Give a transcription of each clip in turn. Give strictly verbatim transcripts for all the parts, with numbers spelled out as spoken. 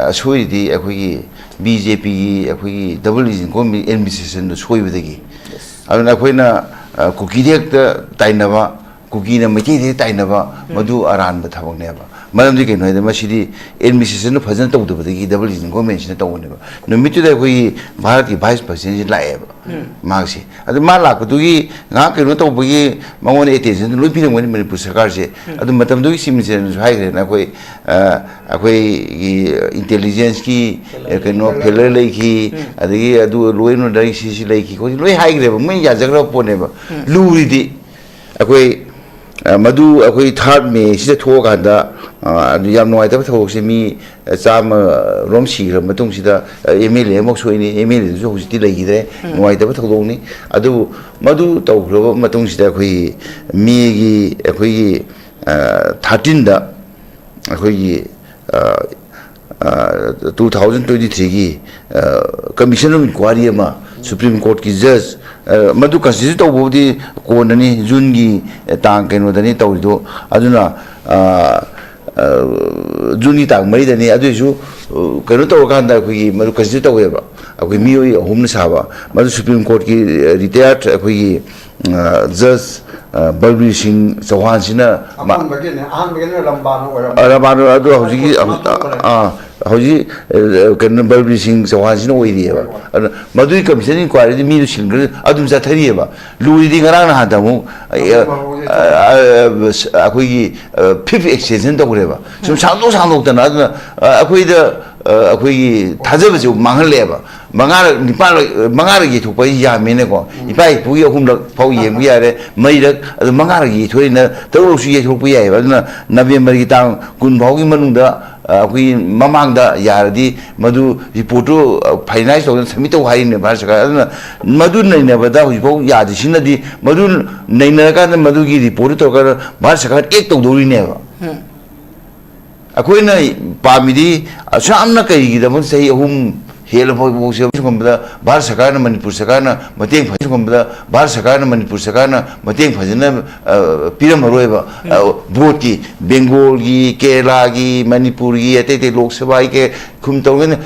ꯑꯁꯣꯏꯔꯤꯗꯤ ꯑꯩꯈꯣꯏꯒꯤ B J ꯄꯤꯒꯤ ꯑꯩꯈꯣꯏꯒꯤ ꯗꯕꯜ ꯏꯟꯖꯤꯟ ꯒꯣꯔꯃꯦꯟ ꯑꯦꯗꯃꯤꯅꯤꯁꯇ꯭ꯔꯦꯁꯟꯗ ꯁꯣꯏꯕꯗꯒꯤ꯫ ꯑꯗꯨꯅ ꯑꯩꯈꯣꯏꯅ, ꯑ, ꯀꯨꯀꯤꯗ ꯍꯦꯛꯇ ꯇꯥꯏꯅꯕ, ꯀꯨꯀꯤꯅ ꯃꯩꯇꯩꯗ ꯍꯦꯛ ꯇꯥꯏꯅꯕ, ꯎꯝ꯫ ꯃꯗꯨ ꯑꯔꯥꯟꯕ ꯊꯕꯛꯅꯦꯕ꯫ ꯃꯔꯝꯗꯤ ꯀꯩꯅꯣ ꯍꯥꯏꯗ, ꯃꯁꯤꯗꯤ ꯑꯦꯗꯃꯤꯅꯤꯁꯇ꯭ꯔꯦꯁꯟꯗꯨ ꯐꯖꯅ ꯇꯧꯗꯕꯗꯒꯤ ꯗꯕꯜ ꯏꯟꯖꯤꯟ ꯒꯣꯔꯃꯦꯟꯁꯤꯅ ꯇꯧꯕꯅꯦꯕ꯫ ꯅꯨꯃꯤꯠꯇꯨꯗ ꯑꯩꯈꯣꯏꯒꯤ ꯚꯥꯔꯠꯀꯤ ꯚꯥꯏꯁ ꯄ꯭ꯔꯁꯤꯗꯦꯟꯁꯤ ꯂꯥꯛꯑꯦꯕ꯫ ꯎꯝ꯫ ꯃꯍꯥꯛꯁꯦ꯫ ꯑꯗꯨ ꯃꯥ ꯂꯥꯛꯄꯗꯨꯒꯤ ꯉꯥꯏꯍꯥꯛ ꯀꯩꯅꯣ ꯇꯧꯕꯒꯤ ꯃꯉꯣꯟꯗ ꯑꯦꯇꯦꯟꯁꯟꯗꯨ ꯂꯣꯏ ꯄꯤꯔꯝꯒꯅꯤ ꯃꯅꯤꯄꯨꯔ ꯁꯔꯀꯥꯔꯁꯦ꯫ ꯎꯝ꯫ ꯑꯗꯨ ꯃꯇꯝꯗꯨꯒꯤ ꯆꯤꯐ ꯃꯤꯅꯤꯁꯇꯔꯅꯁꯨ ꯍꯥꯏꯈ꯭ꯔꯦꯅ, ꯑꯩꯈꯣꯏ, ꯑ, ꯑꯩꯈꯣꯏꯒꯤ ꯏꯟꯇꯦꯂꯤꯖꯦꯟꯁꯀꯤ, ꯑ, ꯀꯩꯅꯣ, ꯐꯦꯂꯔ ꯂꯩꯈꯤ, ꯎꯝ꯫ ꯑꯗꯒꯤ ꯑꯗꯨ ꯂꯣꯏꯅ ꯂꯩ, ꯁꯤ, ꯁꯤ ꯂꯩꯈꯤ ꯈꯣꯠꯈꯤ ꯂꯣꯏ ꯍꯥꯏꯈ꯭ꯔꯦꯕ, ꯃꯣꯏ ꯌꯥꯖꯈ꯭ꯔꯕ ꯄꯣꯠꯅꯦꯕ꯫ ꯎꯝ꯫ ꯂꯨꯔꯤꯗꯤ ꯑꯩꯈꯣꯏ, ꯑ, ꯃꯗꯨ ꯑꯩꯈꯣꯏ ꯊꯥꯔꯠ ꯃꯦꯁꯤꯗ ꯊꯣꯛꯑꯀꯥꯟꯗ, ꯑ, ꯑꯗꯨ ꯌꯥꯝ ꯅꯨꯡꯉꯥꯏꯇꯕ ꯊꯧꯗꯣꯛꯁꯦ, ꯃꯤ ꯆꯥꯝꯃ ꯔꯣꯝ ꯁꯤꯈ꯭ꯔꯕ ꯃꯇꯨꯡꯁꯤꯗ, ꯑ, ꯑꯦꯝ ꯑꯦꯜ ꯑꯦ ꯑꯃꯈꯛ ꯁꯣꯛꯏꯅꯤ, ꯑꯦꯝ ꯑꯦꯜ ꯑꯦꯗꯨꯁꯨ ꯍꯧꯖꯤꯛꯇꯤ ꯂꯩꯈꯤꯗ꯭ꯔꯦ꯫ ꯎꯝ꯫ ꯅꯨꯡꯉꯥꯏꯇꯕ ꯊꯧꯗꯣꯛꯅꯤ꯫ ꯑꯗꯨꯕꯨ ꯃꯗꯨ ꯇꯧꯈ꯭ꯔꯕ ꯃꯇꯨꯡꯁꯤꯗ ꯑꯩꯈꯣꯏꯒꯤ ꯃꯦꯒꯤ ꯑꯩꯈꯣꯏꯒꯤ, ꯑ, ꯊꯥꯔꯇꯤꯟꯗ ꯑꯩꯈꯣꯏꯒꯤ, ꯑ, ꯑ, ꯇꯨ ꯊꯥꯎꯖꯟ ꯇ꯭ꯋꯦꯟꯇꯤ ꯊ꯭ꯔꯤꯒꯤ, ꯑ, ꯀꯃꯤꯁꯟ ꯑꯣꯐ ꯏꯟꯀ꯭ꯋꯥꯏꯔꯤ ꯑꯃ ꯁꯨꯄ꯭ꯔꯤꯝ ꯀꯣꯔꯠꯀꯤ ꯖꯁ, ꯑ, ꯃꯗꯨ ꯀꯟꯁꯇꯤꯇ꯭ꯌꯨꯠ ꯇꯧꯕꯕꯨꯗꯤ ꯀꯣꯟꯅꯅꯤ, ꯖꯨꯟꯒꯤ ꯇꯥꯡ ꯀꯩꯅꯣꯗꯅꯤ ꯇꯧꯔꯤꯗꯣ꯫ ꯑꯗꯨꯅ, ꯑ, ꯑ, ꯖꯨꯟꯒꯤ ꯇꯥꯡ ꯃꯔꯤꯗꯅꯤ꯫ ꯑꯗꯨꯏꯁꯨ, ꯑ, ꯀꯩꯅꯣ ꯇꯧꯔꯀꯥꯟꯗ ꯑꯩꯈꯣꯏꯒꯤ ꯃꯗꯨ ꯀꯟꯁꯤꯗꯔ ꯇꯧꯋꯦꯕ, ꯑꯩꯈꯣꯏ ꯃꯤꯑꯣꯏ ꯑꯍꯨꯝꯅ ꯁꯥꯕ꯫ ꯃꯗꯨ ꯁꯨꯄ꯭ꯔꯤꯝ ꯀꯣꯔꯠꯀꯤ, ꯑ, ꯔꯤꯇꯥꯌꯔꯠ ꯑꯩꯈꯣꯏꯒꯤ, ꯑ, ꯖꯁ, ꯑ, ꯕꯜꯕꯤꯔ ꯁꯤꯡ ꯆꯧꯍꯥꯟꯁꯤꯅ ꯃꯥ-, ꯑꯍꯥꯟꯕꯒꯤꯅꯦ, ꯑꯍꯥꯟꯕꯒꯤꯅ ꯔꯝꯕꯥꯅ ꯑꯣꯏꯔꯝꯕ꯫ ꯑ, ꯔꯝꯕꯥꯅ ꯑꯗꯨ ꯍꯧꯖꯤꯛꯀꯤ, ꯍꯧꯖꯤꯛ, ꯃꯥ ꯊꯣꯛꯄꯅꯦ꯫ ꯑ, ꯍꯧꯖꯤꯛ, ꯑ, ꯀꯩꯅꯣ, ꯕꯜꯕꯤꯔ ꯁꯤꯡ ꯆꯧꯍꯥꯟꯁꯤꯅ ꯑꯣꯏꯔꯤꯑꯕ꯫ ꯍꯣꯏ, ꯍꯣꯏ꯫ ꯑꯗꯨꯅ ꯃꯗꯨꯒꯤ ꯀꯃꯤꯁꯟ ꯏꯟꯀ꯭ꯋꯥꯏꯔꯤꯗꯤ ꯃꯤꯗꯨ ꯁꯤꯟꯈ꯭ꯔꯦ, ꯑꯗꯨꯝ ꯆꯠꯊꯔꯤꯑꯕ꯫ ꯂꯨꯔꯤꯗꯤ ꯉꯔꯥꯡ ꯅꯍꯥꯟꯗ ꯑꯃꯨꯛ, ꯑ, ꯑꯃꯨꯛ ꯍꯧꯖꯤꯛ ꯑ, ꯑ, ꯑꯩꯈꯣꯏꯒꯤ, ꯑ, ꯐꯤꯐ ꯑꯦꯛꯁꯇꯦꯟꯁꯟ ꯇꯧꯈ꯭ꯔꯦꯕ꯫ ꯁꯨꯝ ꯁꯥꯡꯗꯣꯛ ꯁꯥꯡꯗꯣꯛꯇꯅ ꯑꯗꯨꯅ, ꯑ, ꯑꯩꯈꯣꯏꯗ, ꯑ, ꯑꯩꯈꯣꯏꯒꯤ ꯊꯥꯖꯕꯁꯦ ꯃꯥꯡꯍꯜꯂꯦꯕ꯫ ꯃꯉꯥꯔꯛ, ꯅꯤꯄꯥꯜꯔꯛ, ꯃꯉꯥꯔꯛ ꯌꯩꯊꯣꯛꯄ ꯍꯥꯏꯁꯤ ꯌꯥꯝꯃꯤꯅꯦꯀꯣ꯫ ꯎꯝ꯫ ꯏꯄꯥ ꯏꯄꯨꯒꯤ ꯑꯍꯨꯝꯂꯛ ꯐꯥꯎ ꯌꯦꯡꯕ ꯌꯥꯔꯦ, ꯃꯔꯤꯔꯛ, ꯑꯗꯨ ꯃꯉꯥꯔꯛ ꯌꯩꯊꯣꯛꯏꯅ ꯇꯔꯨꯛꯂꯛꯁꯨ ꯌꯩꯊꯣꯛꯄ ꯌꯥꯏꯑꯕ꯫ ꯑꯗꯨꯅ ꯅꯕꯦꯝꯕꯔꯒꯤ ꯇꯥꯡ ꯀꯨꯟ ꯐꯥꯎꯒꯤ ꯃꯅꯨꯡꯗ, ꯑ, ꯑꯩꯈꯣꯏꯒꯤ ꯃꯃꯥꯡꯗ ꯌꯥꯔꯗꯤ ꯃꯗꯨ ꯔꯤꯄꯣꯔꯠꯇꯨ, ꯑ, ꯐꯥꯏꯅꯥꯏꯁ ꯇꯧꯗꯅ ꯁꯕꯃꯤꯠ ꯇꯧ ꯍꯥꯏꯔꯤꯅꯦ ꯚꯥꯔꯠ ꯁꯔꯀꯥꯔ꯫ ꯑꯗꯨꯅ ꯃꯗꯨ ꯅꯩꯅꯕꯗ ꯍꯧꯖꯤꯛꯐꯥꯎ ꯌꯥꯗ꯭ꯔꯤꯁꯤꯅꯗꯤ ꯃꯗꯨ ꯅꯩꯅꯔꯀꯥꯟꯗ ꯃꯗꯨꯒꯤ ꯔꯤꯄꯣꯔꯠꯇꯨ ꯇꯧꯔꯀꯥꯟꯗ ꯚꯥꯔꯠ ꯁꯔꯀꯥꯔ ꯑꯦꯛ ꯇꯧꯗꯧꯔꯤꯅꯦꯕ꯫ ꯎꯝ꯫ ꯑꯩꯈꯣꯏꯅ ꯄꯥꯝꯃꯤꯗꯤ ꯑꯁꯨꯛ ꯌꯥꯝꯅ ꯀꯩꯒꯤꯗꯃꯛ ꯆꯍꯤ ꯑꯍꯨꯝ ꯍꯦꯜꯂꯕ ꯐꯥꯎꯁꯦ ꯁꯤꯒꯨꯝꯕꯗ ꯚꯥꯔꯠ ꯁꯔꯀꯥꯔꯅ, ꯃꯅꯤꯄꯨꯔ ꯁꯔꯀꯥꯔꯅ ꯃꯇꯦꯡ ꯐ-, ꯁꯤꯒꯨꯝꯕꯗ ꯚꯥꯔꯠ ꯁꯔꯀꯥꯔꯅ, ꯃꯅꯤꯄꯨꯔ ꯁꯔꯀꯥꯔꯅ ꯃꯇꯦꯡ ꯐꯖꯅ, ꯑ, ꯄꯤꯔꯝꯃꯔꯣꯏꯕ꯫ ꯑ, ꯚꯣꯠꯀꯤ ꯕꯦꯡꯒꯣꯜꯒꯤ, ꯀꯦꯔꯂꯥꯒꯤ, ꯃꯅꯤꯄꯨꯔꯒꯤ, ꯑꯇꯩ ꯑꯇꯩ ꯂꯣꯛ ꯁꯚꯥꯒꯤ ꯀꯩ ꯈꯨꯝ ꯇꯧꯒꯅꯤ,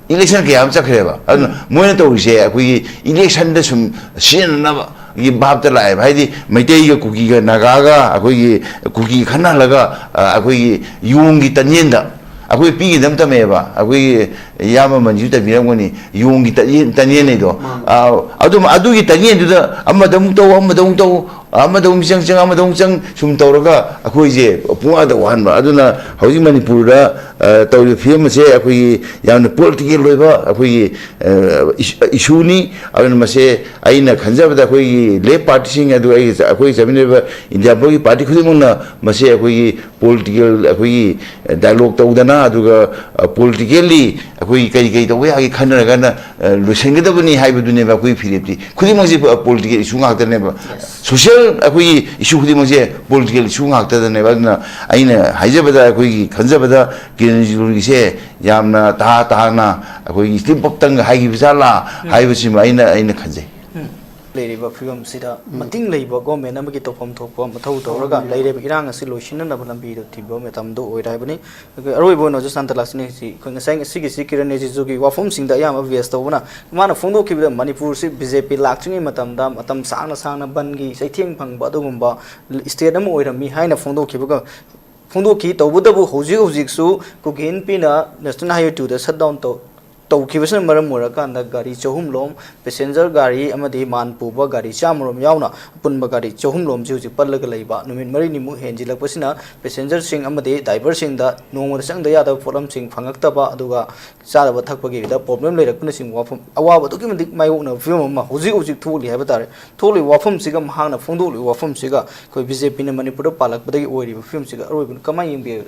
ꯏꯂꯦꯛꯁꯟ ꯀꯌꯥ ꯑꯃ ꯆꯠꯈ꯭ꯔꯦꯕ꯫ ꯑꯗꯨꯅ ꯃꯣꯏꯅ ꯇꯧꯔꯤꯁꯦ ꯑꯩꯈꯣꯏꯒꯤ ꯏꯂꯦꯛꯁꯟꯗ ꯁꯨꯝ ꯁꯤꯖꯤꯟꯅꯅꯕꯒꯤ ꯚꯥꯞꯇ ꯂꯥꯛꯑꯦꯕ꯫ ꯍꯥꯏꯗꯤ ꯃꯩꯇꯩꯒ ꯀꯨꯀꯤꯒ ꯅꯥꯒꯥꯒ ꯑꯩꯈꯣꯏꯒꯤ ꯀꯨꯀꯤ ꯈꯠꯅꯍꯜꯂꯒ, ꯑ, ꯑꯩꯈꯣꯏꯒꯤ ꯌꯣꯡꯒꯤ ꯇꯟꯌꯦꯟꯗ ꯑꯩꯈꯣꯏ ꯄꯤꯒꯤꯗ ꯑꯃ ꯇꯝꯃꯛꯑꯦꯕ꯫ ꯑꯩꯈꯣꯏꯒꯤ ꯏꯌꯥꯝꯕ ꯃꯟꯖꯨ ꯇꯝꯕꯤꯔꯝꯒꯅꯤ, ꯌꯣꯡꯒꯤ ꯇꯟꯌꯦꯟ, ꯇꯟꯌꯦꯟ ꯍꯥꯏꯗꯣ꯫ ꯃꯥꯅꯦ꯫ ꯑ, ꯑꯗꯨꯝ ꯑꯗꯨꯒꯤ ꯇꯟꯌꯦꯟꯗꯨꯗ ꯑꯃꯗ ꯑꯃꯨꯛ ꯇꯧ, ꯑꯃꯗ ꯑꯃꯨꯛ ꯇꯧ, ꯑꯃꯗ ꯑꯃꯨꯛ ꯆꯪ, ꯆꯪ, ꯑꯃꯗ ꯑꯃꯨꯛ ꯆꯪ, ꯁꯨꯝ ꯇꯧꯔꯒ ꯑꯩꯈꯣꯏꯁꯦ ꯄꯨꯡꯋꯥꯗ ꯋꯥꯍꯟꯕ꯫ ꯑꯗꯨꯅ ꯍꯧꯖꯤꯛ ꯃꯅꯤꯄꯨꯔꯗ, ꯑ, ꯇꯧꯔꯤꯕ ꯐꯤꯕꯝ ꯑꯁꯦ ꯑꯩꯈꯣꯏꯒꯤ ꯌꯥꯝꯅ ꯄꯣꯂꯤꯇꯤꯀꯦꯜ ꯑꯣꯏꯕ ꯑꯩꯈꯣꯏꯒꯤ, ꯑ, ꯏꯁ-, ꯏꯁꯨꯅꯤ꯫ ꯑꯗꯨꯅ ꯃꯁꯦ ꯑꯩꯅ ꯈꯟꯖꯕꯗ ꯑꯩꯈꯣꯏꯒꯤ ꯂꯦꯐ ꯄꯥꯔꯇꯤꯁꯤꯡ, ꯑꯗꯨꯒ ꯑꯩꯒꯤ ꯆ-, ꯑꯩꯈꯣꯏ ꯆꯠꯃꯤꯟꯅꯔꯤꯕ ꯏꯟꯗꯤꯌꯥ ꯐꯥꯎꯒꯤ ꯄꯥꯔꯇꯤ ꯈꯨꯗꯤꯡꯃꯛꯅ ꯃꯁꯦ ꯑꯩꯈꯣꯏꯒꯤ ꯄꯣꯂꯤꯇꯤꯀꯦꯜ, ꯑꯩꯈꯣꯏꯒꯤ ꯗꯥꯏꯂꯣꯒ ꯇꯧꯗꯅ, ꯑꯗꯨꯒ, ꯑ, ꯄꯣꯂꯤꯇꯤꯀꯦꯜꯂꯤ ꯑꯩꯈꯣꯏꯒꯤ ꯀꯔꯤ ꯀꯔꯤ ꯇꯧꯕ ꯌꯥꯒꯦ ꯈꯟꯅꯔꯒꯅ, ꯑ, ꯂꯣꯏꯁꯤꯟꯒꯗꯕꯅꯤ ꯍꯥꯏꯕꯗꯨꯅꯦꯕ ꯑꯩꯈꯣꯏꯒꯤ ꯐꯤꯔꯦꯞꯇꯤ꯫ ꯈꯨꯗꯤꯡꯃꯛꯁꯦ ꯄ-, ꯄꯣꯂꯤꯇꯤꯀꯦꯜ ꯏꯁꯨ ꯉꯥꯛꯇꯅꯦꯕ꯫ ꯁꯣꯁꯤꯌꯦꯜ ꯑꯩꯈꯣꯏꯒꯤ ꯏꯁꯨ ꯈꯨꯗꯤꯡꯃꯛꯁꯦ ꯄꯣꯂꯤꯇꯤꯀꯦꯜ ꯏꯁꯨ ꯉꯥꯛꯇꯗꯅꯦꯕ꯫ ꯑꯗꯨꯅ ꯑꯩꯅ ꯍꯥꯏꯖꯕꯗ, ꯑꯩꯈꯣꯏꯒꯤ ꯈꯟꯖꯕꯗ ꯀꯤꯔꯟ ꯔꯤꯖꯤꯖꯨꯒꯤꯁꯦ ꯌꯥꯝꯅ ꯇꯍꯥ ꯇꯍꯥꯅ ꯑꯩꯈꯣꯏꯒꯤ ꯏꯁꯂꯤꯞ ꯑꯞꯇꯪꯒ ꯍꯥꯏꯈꯤꯕ ꯖꯥꯠꯂꯥ ꯍꯥꯏꯕꯁꯤꯃ ꯑꯩꯅ, ꯑꯩꯅ ꯈꯟꯖꯩ꯫ ꯂꯩꯔꯤꯕ ꯐꯤꯕꯝꯁꯤꯗ ꯃꯇꯤꯡ ꯂꯩꯕ ꯒꯣꯔꯃꯦꯟ ꯑꯃꯒꯤ ꯇꯧꯐꯝ ꯊꯣꯛꯄ ꯃꯊꯧ ꯇꯧꯔꯒ ꯂꯩꯔꯤꯕ ꯏꯔꯥꯡ ꯑꯁꯤ ꯂꯣꯏꯁꯤꯟꯅꯅꯕ ꯂꯝꯕꯤꯗ ꯊꯤꯕ ꯃꯇꯝꯗꯣ ꯑꯣꯏꯔꯦ ꯍꯥꯏꯕꯅꯤ꯫ ꯑꯩꯈꯣꯏ ꯑꯔꯣꯏꯕ ꯑꯣꯏꯅ ꯍꯧꯖꯤꯛ ꯁꯥꯟꯇ ꯂꯥꯛꯁꯤꯅꯤ ꯁꯤ ꯑꯩꯈꯣꯏ ꯉꯁꯥꯏ ꯉꯁꯤꯒꯤꯁꯤ ꯀꯤꯔꯟ ꯔꯤꯖꯤꯖꯨꯒꯤ ꯋꯥꯐꯝꯁꯤꯡꯗ ꯑꯌꯥꯝꯕ ꯕꯦꯁ ꯇꯧꯕꯅ ꯃꯥꯅ ꯐꯣꯡꯗꯣꯛꯈꯤꯕꯗ ꯃꯅꯤꯄꯨꯔꯁꯤ ꯕꯤ ꯖꯦ ꯄꯤ ꯂꯥꯛꯇ꯭ꯔꯤꯉꯩ ꯃꯇꯝꯗ ꯃꯇꯝ ꯁꯥꯡꯅ ꯁꯥꯡꯅ ꯕꯟꯒꯤ ꯆꯩꯊꯦꯡ ꯐꯪꯕ ꯑꯗꯨꯒꯨꯝꯕ ꯏꯁꯇꯦꯠ ꯑꯃ ꯑꯣꯏꯔꯝꯃꯤ ꯍꯥꯏꯅ ꯐꯣꯡꯗꯣꯛꯈꯤꯕꯒ ꯐꯣꯡꯗꯣꯛꯈꯤ꯫ ꯇꯧꯕꯇꯕꯨ ꯍꯧꯖꯤꯛ ꯍꯧꯖꯤꯛꯁꯨ ꯀꯨꯀꯤ ꯏꯟꯄꯤꯅ ꯅꯦꯁꯅꯦꯜ ꯍꯥꯏꯋꯦ ꯇꯨꯗ ꯁꯠ ꯗꯥꯎꯟ ꯇꯧ ꯇꯧꯈꯤꯕꯁꯤꯅ ꯃꯔꯝ ꯑꯣꯏꯔꯀꯥꯟꯗ ꯒꯥꯔꯤ ꯆꯍꯨꯝꯂꯣꯝ, ꯄꯦꯁꯦꯟꯖꯔ ꯒꯥꯔꯤ ꯑꯃꯗꯤ ꯃꯥꯟ ꯄꯨꯕ ꯒꯥꯔꯤ ꯆꯥꯝꯃꯔꯣꯝ ꯌꯥꯎꯅ ꯑꯄꯨꯟꯕ ꯒꯥꯔꯤ ꯆꯍꯨꯝꯂꯣꯝꯁꯤ ꯍꯧꯖꯤꯛ ꯄꯜꯂꯒ ꯂꯩꯕ꯫ ꯅꯨꯃꯤꯠ ꯃꯔꯤꯅꯤꯃꯨꯛ ꯍꯦꯟꯖꯤꯜꯂꯛꯄꯁꯤꯅ ꯄꯦꯁꯦꯟꯖꯔꯁꯤꯡ ꯑꯃꯗꯤ ꯗ꯭ꯔꯥꯏꯚꯔꯁꯤꯡꯗ ꯅꯣꯡꯃꯗ ꯆꯪꯗ ꯌꯥꯗꯕ ꯄꯣꯠꯂꯝꯁꯤꯡ ꯐꯪꯉꯛꯇꯕ, ꯑꯗꯨꯒ ꯆꯥꯗꯕ ꯊꯛꯄꯒꯤꯗ ꯄ꯭ꯔꯣꯕ꯭ꯂꯦꯝ ꯂꯩꯔꯛꯄꯅꯆꯤꯡꯕ ꯋꯥꯐꯝ, ꯑꯋꯥꯕ ꯑꯗꯨꯛꯀꯤ ꯃꯇꯤꯛ ꯃꯥꯌꯣꯛꯅꯕ ꯐꯤꯕꯝ ꯑꯃ ꯍꯧꯖꯤꯛ ꯍꯧꯖꯤꯛ ꯊꯣꯛꯂꯤ ꯍꯥꯏꯕ ꯇꯥꯔꯦ꯫ ꯊꯣꯛꯂꯤꯕ ꯋꯥꯐꯝꯁꯤꯒ, ꯃꯍꯥꯛꯅ ꯐꯣꯡꯗꯣꯛꯂꯤꯕ ꯋꯥꯐꯝꯁꯤꯒ ꯑꯩꯈꯣꯏ ꯕꯤ ꯖꯦ ꯄꯤꯅ ꯃꯅꯤꯄꯨꯔꯗ ꯄꯥꯜꯂꯛꯄꯗꯒꯤ ꯑꯣꯏꯔꯤꯕ ꯐꯤꯕꯝꯁꯤꯒ ꯑꯔꯣꯏꯕꯗ ꯀꯃꯥꯏꯅ ꯌꯦꯡꯕꯤꯒꯦ?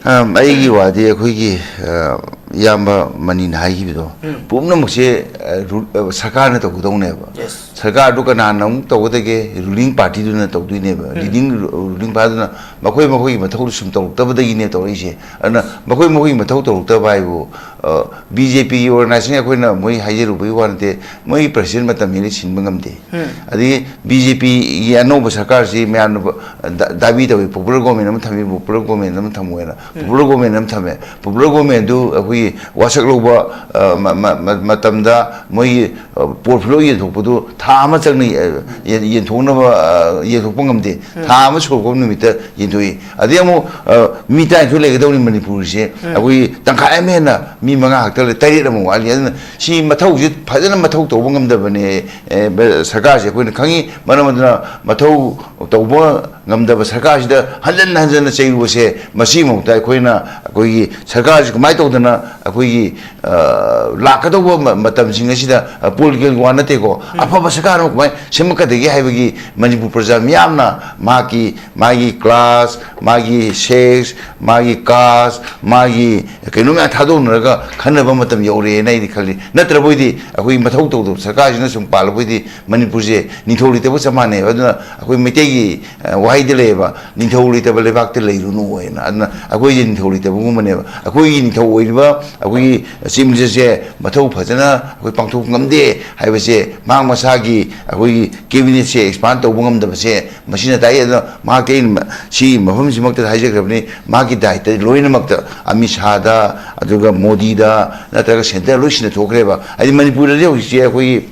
ꯑꯝ, ꯑꯩꯒꯤ ꯋꯥꯗꯤ ꯑꯩꯈꯣꯏꯒꯤ, ꯑ, ꯏꯌꯥꯝꯕ ꯃꯅꯤꯅ ꯍꯥꯏꯈꯤꯕꯗꯣ, ꯎꯝ꯫ ꯄꯨꯝꯅꯃꯛꯁꯦ, ꯑ, ꯔꯨ-, ꯑ, ꯁꯔꯀꯥꯔꯅ ꯇꯧꯒꯗꯧꯅꯦꯕ꯫ Yes꯫ ꯁꯔꯀꯥꯔꯗꯨ ꯀꯅꯥꯅ ꯑꯃꯨꯛ ꯇꯧꯒꯗꯒꯦ? Ruling partyꯗꯨꯅ ꯇꯧꯗꯣꯏꯅꯦꯕ꯫ ꯎꯝ꯫ Leading ru-, ruling partyꯗꯨꯅ ꯃꯈꯣꯏ ꯃꯈꯣꯏꯒꯤ ꯃꯊꯧꯗꯨ ꯁꯨꯝ ꯇꯧꯔꯛꯇꯕꯗꯒꯤꯅꯦ ꯇꯧꯔꯛꯏꯁꯦ꯫ ꯑꯗꯨꯅ ꯃꯈꯣꯏ ꯃꯈꯣꯏꯒꯤ ꯃꯊꯧ ꯇꯧꯔꯛꯇꯕ ꯍꯥꯏꯕꯨ, ꯑ, BJPꯒꯤ organization ꯑꯩꯈꯣꯏꯅ ꯃꯣꯏ ꯍꯥꯏꯖꯔꯨꯕꯒꯤ ꯋꯥ ꯅꯠꯇꯦ, ꯃꯣꯏꯒꯤ president ꯃꯇꯝ ꯍꯦꯜꯂꯦ, ꯁꯤꯟꯕ ꯉꯝꯗꯦ꯫ ꯎꯝ꯫ ꯑꯗꯒꯤ BJPꯒꯤ ꯑꯅꯧꯕ ꯁꯔꯀꯥꯔꯁꯤ ꯃꯌꯥꯝꯅ ꯕ-, ꯗ-, ꯗꯥꯕꯤ ꯇꯧꯏ, popular government ꯑꯃ ꯊꯝꯃꯤ, popular government ꯑꯃ ꯊꯝꯃꯣꯏꯅ꯫ ꯎꯝ꯫ Popular government ꯑꯃ ꯊꯝꯃꯦ꯫ Popular governmentꯗꯨ ꯑꯩꯈꯣꯏꯒꯤ ꯋꯥꯁꯛ ꯂꯧꯕ, ꯑ, ꯃ-, ꯃ-, ꯃ-, ꯃꯇꯝꯗ ꯃꯣꯏꯒꯤ, ꯑ, portfolio ꯌꯦꯟꯊꯣꯛꯄꯗꯨ ꯊꯥ ꯑꯃ ꯆꯪꯅ, ꯑ, ꯌꯦꯟ-, ꯌꯦꯟꯊꯣꯛꯅꯕ, ꯑ, ꯌꯦꯟꯊꯣꯛꯄ ꯉꯝꯗꯦ꯫ ꯎꯝ꯫ ꯊꯥ ꯑꯃ ꯁꯨꯔꯛꯄ ꯅꯨꯃꯤꯠꯇ ꯌꯦꯟꯊꯣꯛꯏ꯫ ꯑꯗꯩ ꯑꯃꯨꯛ, ꯑ, ꯃꯤ ꯇꯔꯥꯅꯤꯊꯣꯏ ꯂꯩꯒꯗꯧꯅꯤ ꯃꯅꯤꯄꯨꯔꯁꯦ꯫ ꯎꯝ꯫ ꯑꯩꯈꯣꯏꯒꯤ ꯇꯪꯈꯥꯏ ꯑꯃ ꯍꯦꯟꯅ ꯃꯤ ꯃꯉꯥ ꯈꯛꯇ ꯂꯩ, ꯇꯔꯦꯠ ꯑꯃꯨꯛ ꯋꯥꯠꯂꯤ꯫ ꯑꯗꯨꯅ ꯁꯤ ꯃꯊꯧꯁꯤ ꯐꯖꯅ ꯃꯊꯧ ꯇꯧꯕ ꯉꯝꯗꯕꯅꯦ, ꯑꯦ, ꯕ-, ꯁꯔꯀꯥꯔꯁꯦ ꯑꯩꯈꯣꯏꯅ ꯈꯪꯉꯤ꯫ ꯃꯔꯝ ꯑꯗꯨꯅ ꯃꯊꯧ ꯇꯧꯕ ꯉꯝꯗꯕ ꯁꯔꯀꯥꯔꯁꯤꯗ ꯍꯟꯖꯟ ꯍꯟꯖꯟꯅ ꯆꯩꯔꯨꯕꯁꯦ, ꯃꯁꯤꯃꯛꯇ ꯑꯩꯈꯣꯏꯅ ꯑꯩꯈꯣꯏꯒꯤ ꯁꯔꯀꯥꯔꯁꯤ ꯀꯃꯥꯏꯅ ꯇꯧꯗꯅ ꯑꯩꯈꯣꯏꯒꯤ, ꯑ, ꯂꯥꯛꯀꯗꯧꯕ ꯃ-, ꯃꯇꯝꯁꯤꯡ ꯑꯁꯤꯗ, ꯑ, political ꯋꯥ ꯅꯠꯇꯦꯀꯣ, ꯎꯝ꯫ ꯑꯐꯕ ꯁꯔꯀꯥꯔ ꯑꯃ ꯀꯃꯥꯏꯅ ꯁꯦꯝꯃꯛꯀꯗꯒꯦ ꯍꯥꯏꯕꯒꯤ ꯃꯅꯤꯄꯨꯔ ꯄ꯭ꯔꯖꯥ ꯃꯤꯌꯥꯝꯅ ꯃꯍꯥꯛꯀꯤ, ꯃꯥꯒꯤ class, ꯃꯥꯒꯤ sex, ꯃꯥꯒꯤ caste, ꯃꯥꯒꯤ ꯀꯩꯅꯣ ꯃꯌꯥꯝ ꯊꯥꯗꯣꯛꯅꯔꯒ ꯈꯟꯅꯕ ꯃꯇꯝ ꯌꯧꯔꯛꯑꯦꯅ ꯑꯩꯗꯤ ꯈꯜꯂꯤ꯫ ꯅꯠꯇ꯭ꯔꯕꯣꯏꯗꯤ ꯑꯩꯈꯣꯏ ꯃꯊꯧ ꯇꯧꯗꯕ ꯁꯔꯀꯥꯔꯁꯤꯅ ꯁꯨꯝ ꯄꯥꯜꯂꯕꯣꯏꯗꯤ ꯃꯅꯤꯄꯨꯔꯁꯦ ꯅꯤꯡꯊꯧ ꯂꯩꯇꯕꯒ ꯆꯞ ꯃꯥꯟꯅꯩꯕ꯫ ꯑꯗꯨꯅ ꯑꯩꯈꯣꯏ ꯃꯩꯇꯩꯒꯤ, ꯑ, ꯋꯥꯍꯩꯗ ꯂꯩꯌꯦꯕ, "ꯅꯤꯡꯊꯧ ꯂꯩꯇꯕ ꯂꯩꯕꯥꯛꯇ ꯂꯩꯔꯨꯅꯨ" ꯍꯥꯏꯅ꯫ ꯑꯗꯨꯅ ꯑꯩꯈꯣꯏꯁꯦ ꯅꯤꯡꯊꯧ ꯂꯩꯇꯕꯒꯨꯝꯕꯅꯦꯕ꯫ ꯑꯩꯈꯣꯏꯒꯤ ꯅꯤꯡꯊꯧ ꯑꯣꯏꯔꯤꯕ ꯑꯩꯈꯣꯏꯒꯤ Chief Ministerꯁꯦ ꯃꯊꯧ ꯐꯖꯅ ꯑꯩꯈꯣꯏ ꯄꯥꯡꯊꯣꯛ ꯉꯝꯗꯦ ꯍꯥꯏꯕꯁꯦ, ꯃꯍꯥꯛ ꯃꯁꯥꯒꯤ ꯑꯩꯈꯣꯏꯒꯤ cabinetꯁꯦ expand ꯇꯧꯕ ꯉꯝꯗꯕꯁꯦ, ꯃꯁꯤꯅ ꯇꯥꯛꯏ꯫ ꯑꯗꯨꯅ ꯃꯍꯥꯛꯇꯤ ꯑꯩꯅ ꯃ-, ꯁꯤ ꯃꯐꯝꯁꯤꯃꯛꯇꯗ ꯍꯥꯏꯖꯈ꯭ꯔꯕꯅꯤ, ꯃꯍꯥꯛꯀꯤ ꯗꯥꯏꯇ ꯂꯣꯏꯅꯃꯛꯇ, ꯑꯃꯤꯠ ꯁꯥꯍꯗ, ꯑꯗꯨꯒ ꯃꯣꯗꯤꯗ, ꯅꯠꯇ꯭ꯔꯒ centre ꯂꯣꯏ ꯁꯤꯟꯅꯊꯣꯛꯈ꯭ꯔꯦꯕ꯫ ꯍꯥꯏꯗꯤ ꯃꯅꯤꯄꯨꯔꯗꯗꯤ ꯍꯧꯖꯤꯛꯁꯦ ꯑꯩꯈꯣꯏꯒꯤ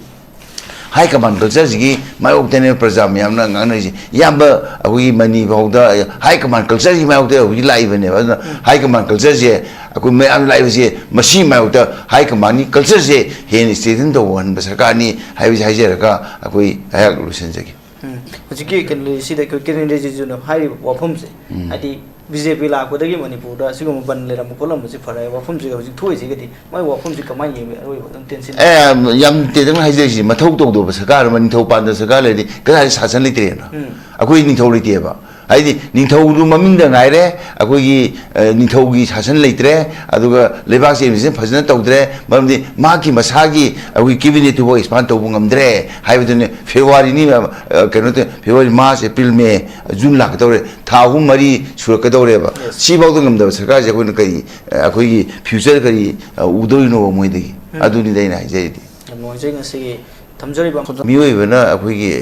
high command cultureꯁꯤꯒꯤ ꯃꯥꯌꯣꯛꯇꯅꯦꯕ ꯄ꯭ꯔꯖꯥ ꯃꯌꯥꯝꯅ ꯉꯥꯡꯅꯔꯤꯁꯦ꯫ ꯏꯌꯥꯝꯕ ꯑꯩꯈꯣꯏꯒꯤ ꯃꯅꯤ ꯐꯥꯎꯗ high command cultureꯒꯤ ꯃꯥꯌꯣꯛꯇ ꯍꯧꯖꯤꯛ ꯂꯥꯛꯏꯕꯅꯦꯕ꯫ ꯑꯗꯨꯅ high command cultureꯁꯦ ꯑꯩꯈꯣꯏ ꯃꯌꯥꯝ ꯂꯥꯛꯏꯕꯁꯦ, ꯃꯁꯤ ꯃꯥꯌꯣꯛꯇ high commandꯒꯤ cultureꯁꯦ ꯍꯦꯟꯅ strengthen ꯇꯧꯍꯟꯕ ꯁꯔꯀꯥꯔꯅꯤ ꯍꯥꯏꯕꯁꯤ ꯍꯥꯏꯖꯔꯒ ꯑꯩꯈꯣꯏ ꯑꯩꯍꯥꯛ ꯂꯣꯏꯁꯤꯟꯖꯒꯦ꯫ ꯎꯝ꯫ ꯍꯧꯖꯤꯛꯀꯤ ꯀꯩꯅꯣꯁꯤꯗ ꯑꯩꯈꯣꯏ ꯀꯦꯟꯗ꯭ꯔ ꯔꯤꯖꯤꯖꯨꯅ ꯍꯥꯏꯔꯤꯕ ꯋꯥꯐꯝꯁꯦ, ꯎꯝ꯫ ꯍꯥꯏꯗꯤ BJP ꯂꯥꯛꯄꯗꯒꯤ ꯃꯅꯤꯄꯨꯔꯗ ꯁꯤꯒꯨꯝꯕ ꯕꯟ ꯂꯩꯔꯝꯕ ꯈꯣꯠꯂꯝꯕꯁꯦ ꯐꯔꯦ, ꯋꯥꯐꯝꯁꯤꯒ ꯍꯧꯖꯤꯛ ꯊꯣꯛꯏꯁꯤꯒꯗꯤ ꯃꯥꯏ ꯋꯥꯐꯝꯁꯤ ꯀꯃꯥꯏꯅ ꯌꯦꯡꯕꯤ? ꯑꯔꯣꯏꯕ ꯑꯗꯨꯝ ꯇꯦꯟꯁꯤꯟ- ꯑꯦ, ꯌꯥꯝ ꯇꯦꯟꯇꯛꯅ ꯍꯥꯏꯖꯔꯤꯁꯤ, ꯃꯊꯧ ꯇꯧꯗꯕ ꯁꯔꯀꯥꯔ ꯑꯃ, ꯅꯤꯡꯊꯧ ꯄꯥꯟꯗꯕ ꯁꯔꯀꯥꯔ ꯂꯩꯔꯗꯤ ꯀꯗꯥꯏꯗ ꯁꯥꯁꯟ ꯂꯩꯇ꯭ꯔꯦꯅ? ꯎꯝ꯫ ꯑꯩꯈꯣꯏ ꯅꯤꯡꯊꯧ ꯂꯩꯇꯦꯕ꯫ ꯍꯥꯏꯗꯤ ꯅꯤꯡꯊꯧꯗꯨ ꯃꯃꯤꯡꯗ ꯉꯥꯏꯔꯦ, ꯑꯩꯈꯣꯏꯒꯤ, ꯑ, ꯅꯤꯡꯊꯧꯒꯤ ꯁꯥꯁꯟ ꯂꯩꯇ꯭ꯔꯦ, ꯑꯗꯨꯒ ꯂꯩꯕꯥꯛꯁꯦ administration ꯐꯖꯅ ꯇꯧꯗ꯭ꯔꯦ, ꯃꯔꯝꯗꯤ ꯃꯍꯥꯛꯀꯤ ꯃꯁꯥꯒꯤ ꯑꯩꯈꯣꯏ cabinetꯇꯨꯐꯥꯎ expand ꯇꯧꯕ ꯉꯝꯗ꯭ꯔꯦ ꯍꯥꯏꯕꯗꯨꯅꯤ꯫ ꯐꯦꯕ꯭ꯔꯨꯋꯥꯔꯤꯅꯤ, ꯑ, ꯀꯩꯅꯣ ꯇꯧ-, ꯐꯦꯕ꯭ꯔꯨꯋꯥꯔꯤ, ꯃꯥꯔꯆ, ꯑꯦꯄ꯭ꯔꯤꯜ, ꯃꯦ, ꯖꯨꯟ ꯂꯥꯛꯀꯗꯧꯔꯦ, ꯊꯥ ꯑꯍꯨꯝ ꯃꯔꯤ ꯁꯨꯔꯛꯀꯗꯧꯔꯦꯕ꯫ Yes. ꯁꯤꯐꯥꯎꯗ ꯉꯝꯗꯕ ꯁꯔꯀꯥꯔꯁꯦ ꯑꯩꯈꯣꯏꯅ ꯀꯔꯤ, ꯑ, ꯑꯩꯈꯣꯏꯒꯤ future ꯀꯔꯤ, ꯑ, ꯎꯗꯧꯔꯤꯅꯣꯕ ꯃꯣꯏꯗꯒꯤ? ꯎꯝ꯫ ꯑꯗꯨꯅꯤꯗ ꯑꯩꯅ ꯍꯥꯏꯖꯔꯤꯗꯤ꯫ ꯌꯥꯝ ꯅꯨꯡꯉꯥꯏꯖꯩ ꯉꯁꯤꯒꯤ ꯊꯝꯖꯔꯤꯕ ꯃꯤꯑꯣꯏꯕꯅ ꯑꯩꯈꯣꯏꯒꯤ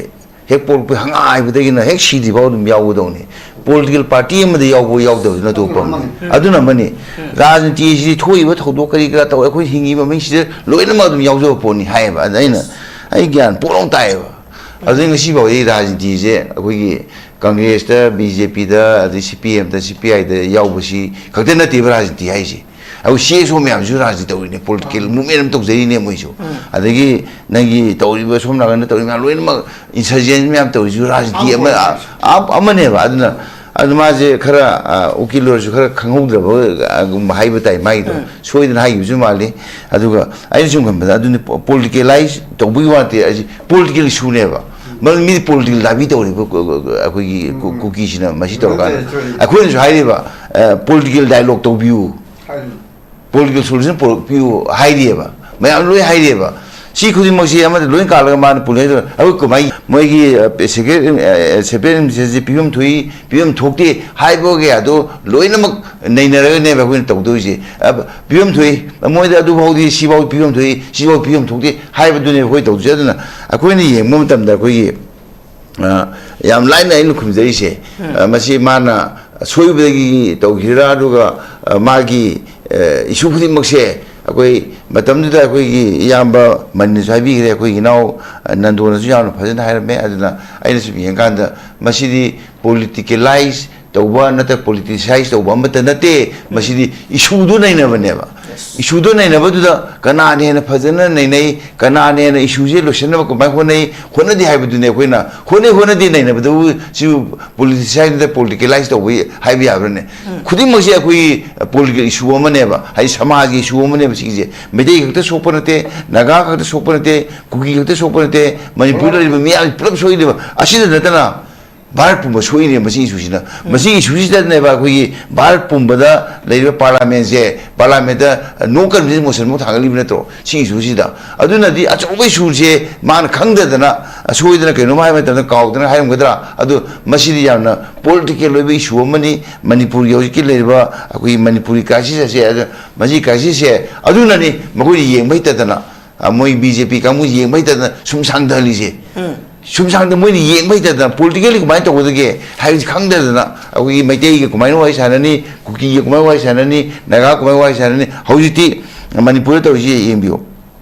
ꯍꯦꯛ ꯄꯣꯛꯄ ꯍꯪꯉꯥꯏꯕꯗꯒꯤꯅ ꯍꯦꯛ ꯁꯤꯗ꯭ꯔꯤꯐꯥꯎ ꯑꯗꯨꯝ ꯌꯥꯎꯒꯗꯧꯅꯤ꯫ Political party ꯑꯃꯗ ꯌꯥꯎꯕ ꯌꯥꯎꯗꯕꯗꯨꯅ ꯑꯇꯣꯞꯄ ꯑꯃꯅꯤ꯫ ꯎꯝ꯫ ꯑꯗꯨꯅ ꯑꯃꯅꯤ꯫ ꯎꯝ꯫ ꯔꯥꯖꯅꯤꯇꯤꯁꯤꯗꯤ ꯊꯣꯛꯏꯕ ꯊꯧꯗꯣꯛ ꯀꯔꯤ ꯀꯔꯥ ꯇꯧ, ꯑꯩꯈꯣꯏ ꯍꯤꯡꯉꯤꯕ ꯃꯤꯁꯤꯗ ꯂꯣꯏꯅꯃꯛ ꯑꯗꯨꯝ ꯌꯥꯎꯖꯕ ꯄꯣꯠꯅꯤ ꯍꯥꯏꯌꯦꯕ꯫ ꯑꯗ ꯑꯩꯅ, ꯑꯩ ꯒ꯭ꯌꯥꯟ ꯄꯣꯛꯂꯥꯎ ꯇꯥꯏꯌꯦꯕ꯫ ꯑꯗꯨꯗꯩ ꯉꯁꯤꯐꯥꯎ ꯑꯩ ꯔꯥꯖꯅꯤꯇꯤꯁꯦ ꯑꯩꯈꯣꯏꯒꯤ ꯀꯪꯒ꯭ꯔꯦꯁꯇ, BJPꯗ, ꯑꯗꯩ CPMꯗ, CPIꯗ ꯌꯥꯎꯕꯁꯤ ꯈꯛꯇ ꯅꯠꯇꯦꯕ ꯔꯥꯖꯅꯤꯇꯤ ꯍꯥꯏꯁꯦ꯫ ꯑꯗꯨ CSO ꯃꯌꯥꯝꯁꯨ ꯔꯥꯖꯅꯤꯇꯤ ꯇꯧꯔꯤꯅꯦ, political movement ꯑꯃ ꯇꯧꯖꯔꯤꯅꯦ ꯃꯣꯏꯁꯨ꯫ ꯎꯝ꯫ ꯑꯗꯒꯤ ꯅꯪꯒꯤ ꯇꯧꯔꯤꯕ ꯁꯣꯝ ꯅꯥꯀꯟꯗ ꯇꯧꯔꯤꯕ ꯃꯌꯥꯝ ꯂꯣꯏꯅꯃꯛ insurgent ꯃꯌꯥꯝ ꯇꯧꯔꯤꯁꯨ ꯔꯥꯖꯅꯤꯇꯤ ꯑꯃ, ꯑꯃ, ꯑꯃꯅꯦꯕ꯫ ꯑꯗꯨꯅ, ꯑꯗꯨ ꯃꯥꯁꯦ ꯈꯔ, ꯑ, ꯎꯀꯤꯜ ꯑꯣꯏꯔꯁꯨ ꯈꯔ ꯈꯪꯍꯧꯗ꯭ꯔꯕꯒꯨꯝꯕ ꯍꯥꯏꯕ ꯇꯥꯏ ꯃꯥꯒꯤꯗꯣ꯫ ꯎꯝ꯫ ꯁꯣꯏꯗꯅ ꯍꯥꯏꯈꯤꯕꯁꯨ ꯃꯥꯜꯂꯤ꯫ ꯑꯗꯨꯒ ꯑꯩꯅ ꯁꯨꯝ ꯈꯟꯕꯗ ꯑꯗꯨꯅꯤ ꯄꯣ-, politicalize ꯇꯧꯕꯒꯤ ꯋꯥ ꯅꯠꯇꯦ, ꯑꯁꯤ political issueꯅꯦꯕ꯫ ꯃꯔꯝꯗꯤ ꯃꯤꯗꯤ political lobby ꯇꯧꯔꯤꯕ ꯀꯨ-, ꯀꯨ-, ꯀꯨ-, ꯑꯩꯈꯣꯏꯒꯤ ꯀꯨ-, ꯎꯝ꯫ ꯀꯨꯀꯤꯁꯤꯅ ꯃꯁꯤ ꯇꯧꯔꯀꯥꯟꯗ꯫ ꯆꯨꯝꯃꯦ, ꯆꯨꯝꯃꯦ꯫ ꯑꯩꯈꯣꯏꯅꯁꯨ ꯍꯥꯏꯔꯤꯕ, ꯑ, political dialogue ꯇꯧꯕꯤꯌꯨ꯫ ꯍꯥꯏꯔꯤꯕ꯫ Political solution ꯄꯨꯔꯛꯄꯤꯌꯨ ꯍꯥꯏꯔꯤꯑꯕ, ꯃꯌꯥꯝ ꯂꯣꯏ ꯍꯥꯏꯔꯤꯑꯕ꯫ ꯁꯤ ꯈꯨꯗꯤꯡꯃꯛꯁꯤ ꯑꯃꯗ ꯂꯣꯏ ꯀꯥꯜꯂꯒ ꯃꯥꯅ ꯄꯨꯅꯩꯗꯣ꯫ ꯑꯩꯈꯣꯏ ꯀꯃꯥꯏ ꯃꯣꯏꯒꯤ, ꯑ, separate, ꯑ, separate administrationꯁꯤ ꯄꯤꯐꯝ ꯊꯣꯛꯏ, ꯄꯤꯐꯝ ꯊꯣꯛꯇꯦ ꯍꯥꯏꯕ ꯀꯌꯥꯗꯣ ꯂꯣꯏꯅꯃꯛ ꯅꯩꯅꯔꯒꯅꯦꯕ ꯑꯩꯈꯣꯏꯅ ꯇꯧꯗꯣꯏꯁꯦ꯫ ꯑ, ꯄꯤꯐꯝ ꯊꯣꯛꯏ, ꯃꯣꯏꯗ ꯑꯗꯨꯐꯥꯎꯗꯤ ꯁꯤꯐꯥꯎ ꯄꯤꯐꯝ ꯊꯣꯛꯏ, ꯁꯤꯐꯥꯎ ꯄꯤꯐꯝ ꯊꯣꯛꯇꯦ ꯍꯥꯏꯕꯗꯨꯅꯦꯕ ꯑꯩꯈꯣꯏ ꯇꯧꯗꯣꯏꯁꯦ꯫ ꯑꯗꯨꯅ ꯑꯩꯈꯣꯏꯅ ꯌꯦꯡꯕ ꯃꯇꯝꯗ ꯑꯩꯈꯣꯏꯒꯤ ꯑ, ꯌꯥꯝ ꯂꯥꯏꯅ ꯑꯩꯅ ꯈꯨꯝꯖꯔꯤꯁꯦ, ꯎꯝ꯫ ꯑ, ꯃꯁꯤ ꯃꯥꯅ ꯑꯁꯣꯏꯕꯗꯒꯤ ꯇꯧꯈꯤꯔꯥ, ꯑꯗꯨꯒ, ꯑ, ꯃꯥꯒꯤ, ꯑ, issue ꯈꯨꯗꯤꯡꯃꯛꯁꯦ ꯑꯩꯈꯣꯏ ꯃꯇꯝꯗꯨꯗ ꯑꯩꯈꯣꯏꯒꯤ ꯏꯌꯥꯝꯕ ꯃꯅꯤꯅꯁꯨ ꯍꯥꯏꯕꯤꯈ꯭ꯔꯦ, ꯑꯩꯈꯣꯏꯒꯤ ꯏꯅꯥꯎ, ꯑ, ꯅꯟꯗꯣꯅꯁꯨ ꯌꯥꯝꯅ ꯐꯖꯅ ꯍꯥꯏꯔꯝꯃꯦ꯫ ꯑꯗꯨꯅ ꯑꯩꯅ ꯁꯨꯝ ꯌꯦꯡꯀꯥꯟꯗ ꯃꯁꯤꯗꯤ politicalize ꯇꯧꯕ ꯅꯠꯇ꯭ꯔꯒ politicise ꯇꯧꯕ ꯑꯃꯠꯇ ꯅꯠꯇꯦ, ꯃꯁꯤꯗꯤ issueꯗꯨ ꯅꯩꯅꯕꯅꯦꯕ꯫ Yes. Issueꯗꯨ ꯅꯩꯅꯕꯗꯨꯗ ꯀꯅꯥꯅ ꯍꯦꯟꯅ ꯐꯖꯅ ꯅꯩꯅꯩ, ꯀꯅꯥꯅ ꯍꯦꯟꯅ issueꯁꯦ ꯂꯣꯏꯁꯤꯟꯅꯕ ꯀꯃꯥꯏꯅ ꯍꯣꯠꯅꯩ, ꯍꯣꯠꯅꯗꯦ ꯍꯥꯏꯕꯗꯨꯅꯦ ꯑꯩꯈꯣꯏꯅ ꯍꯣꯠꯅꯩ, ꯍꯣꯠꯅꯗꯦ ꯅꯩꯅꯕꯗꯨꯕꯨ ꯁꯤꯕꯨ politicise ꯅꯠꯇ꯭ꯔꯒ politicalize ꯇꯧꯕ ꯍꯥꯏꯕ ꯌꯥꯕ꯭ꯔꯅꯦ? ꯎꯝ꯫ ꯈꯨꯗꯤꯡꯃꯛꯁꯦ ꯑꯩꯈꯣꯏꯒꯤ political issue ꯑꯃꯅꯦꯕ, ꯍꯥꯏꯗꯤ ꯁꯃꯥꯖꯒꯤ issue ꯑꯃꯅꯦꯕ ꯁꯤꯒꯤꯁꯦ꯫ ꯃꯩꯇꯩ ꯈꯛꯇ ꯁꯣꯛꯄ ꯅꯠꯇꯦ, ꯅꯥꯒꯥ ꯈꯛꯇ ꯁꯣꯛꯄ ꯅꯠꯇꯦ, ꯀꯨꯀꯤ ꯈꯛꯇ ꯁꯣꯛꯄ ꯅꯠꯇꯦ, ꯃꯅꯤꯄꯨꯔꯗ ꯂꯩꯔꯤꯕ ꯃꯤꯌꯥꯝ ꯄꯨꯂꯞ ꯁꯣꯛꯏꯅꯦꯕ꯫ ꯑꯁꯤꯗ ꯅꯠꯇꯅ ꯚꯥꯔꯠ ꯄꯨꯝꯕ ꯁꯣꯛꯏꯅꯦ ꯃꯁꯤꯒꯤ ꯏꯁꯨꯁꯤꯅ꯫ ꯃꯁꯤꯒꯤ ꯏꯁꯨꯁꯤꯗꯅꯦꯕ ꯑꯩꯈꯣꯏꯒꯤ ꯚꯥꯔꯠ ꯄꯨꯝꯕꯗ ꯂꯩꯔꯤꯕ ꯄꯥꯔꯂꯥꯃꯦꯟꯁꯦ, ꯄꯥꯔꯂꯥꯃꯦꯟꯗ no confidence motion ꯐꯥꯎ ꯊꯥꯡꯒꯠꯂꯤꯕ ꯅꯠꯇ꯭ꯔꯣ? ꯁꯤꯒꯤ ꯏꯁꯨꯁꯤꯗ꯫ ꯑꯗꯨꯅꯗꯤ ꯑꯆꯧꯕ ꯏꯁꯨꯁꯦ ꯃꯥꯅ ꯈꯪꯗꯗꯅ, ꯁꯣꯏꯗꯅ ꯀꯩꯅꯣꯝ ꯍꯥꯏꯕ ꯃꯇꯝꯗ ꯀꯥꯎꯗꯅ ꯍꯥꯏꯔꯝꯒꯗ꯭ꯔꯥ? ꯑꯗꯨ ꯃꯁꯤꯗꯤ ꯌꯥꯝꯅ ꯄꯣꯂꯤꯇꯤꯀꯦꯜ ꯑꯣꯏꯕ ꯏꯁꯨ ꯑꯃꯅꯤ꯫ ꯃꯅꯤꯄꯨꯔꯒꯤ ꯍꯧꯖꯤꯛꯀꯤ ꯂꯩꯔꯤꯕ ꯑꯩꯈꯣꯏꯒꯤ ꯃꯅꯤꯄꯨꯔꯒꯤ ꯀ꯭ꯔꯥꯏꯁꯤꯁ ꯑꯁꯦ, ꯑꯗꯨ ꯃꯁꯤ ꯀ꯭ꯔꯥꯏꯁꯤꯁꯁꯦ ꯑꯗꯨꯅꯅꯤ ꯃꯈꯣꯏꯅ ꯌꯦꯡꯕ ꯍꯩꯇꯗꯅ, ꯑ, ꯃꯣꯏ ꯕꯤ ꯖꯦ ꯄꯤ ꯀꯥꯡꯕꯨ ꯌꯦꯡꯕ ꯍꯩꯇꯗꯅ ꯁꯨꯝ ꯁꯥꯡꯊꯍꯜꯂꯤꯁꯦ꯫ ꯁꯨꯝ ꯁꯥꯡꯗ ꯃꯣꯏꯅ ꯌꯦꯡꯕ ꯍꯩꯇꯗꯅ ꯄꯣꯂꯤꯇꯤꯀꯦꯜꯂꯤ ꯀꯃꯥꯏꯅ ꯇꯧꯒꯗꯒꯦ ꯍꯥꯏꯕꯁꯤ ꯈꯪꯗꯗꯅ ꯑꯩꯈꯣꯏꯒꯤ ꯃꯩꯇꯩꯒ ꯀꯃꯥꯏꯅ ꯋꯥꯔꯤ ꯁꯥꯟꯅꯅꯤ, ꯀꯨꯀꯤꯒ ꯀꯃꯥꯏꯅ ꯋꯥꯔꯤ ꯁꯥꯟꯅꯅꯤ, ꯅꯥꯒꯥ ꯀꯃꯥꯏꯅ ꯋꯥꯔꯤ ꯁꯥꯟꯅꯅꯤ? ꯍꯧꯖꯤꯛꯇꯤ ꯃꯅꯤꯄꯨꯔꯗ ꯇꯧꯔꯤꯁꯤ ꯌꯦꯡꯕꯤꯌꯨ꯫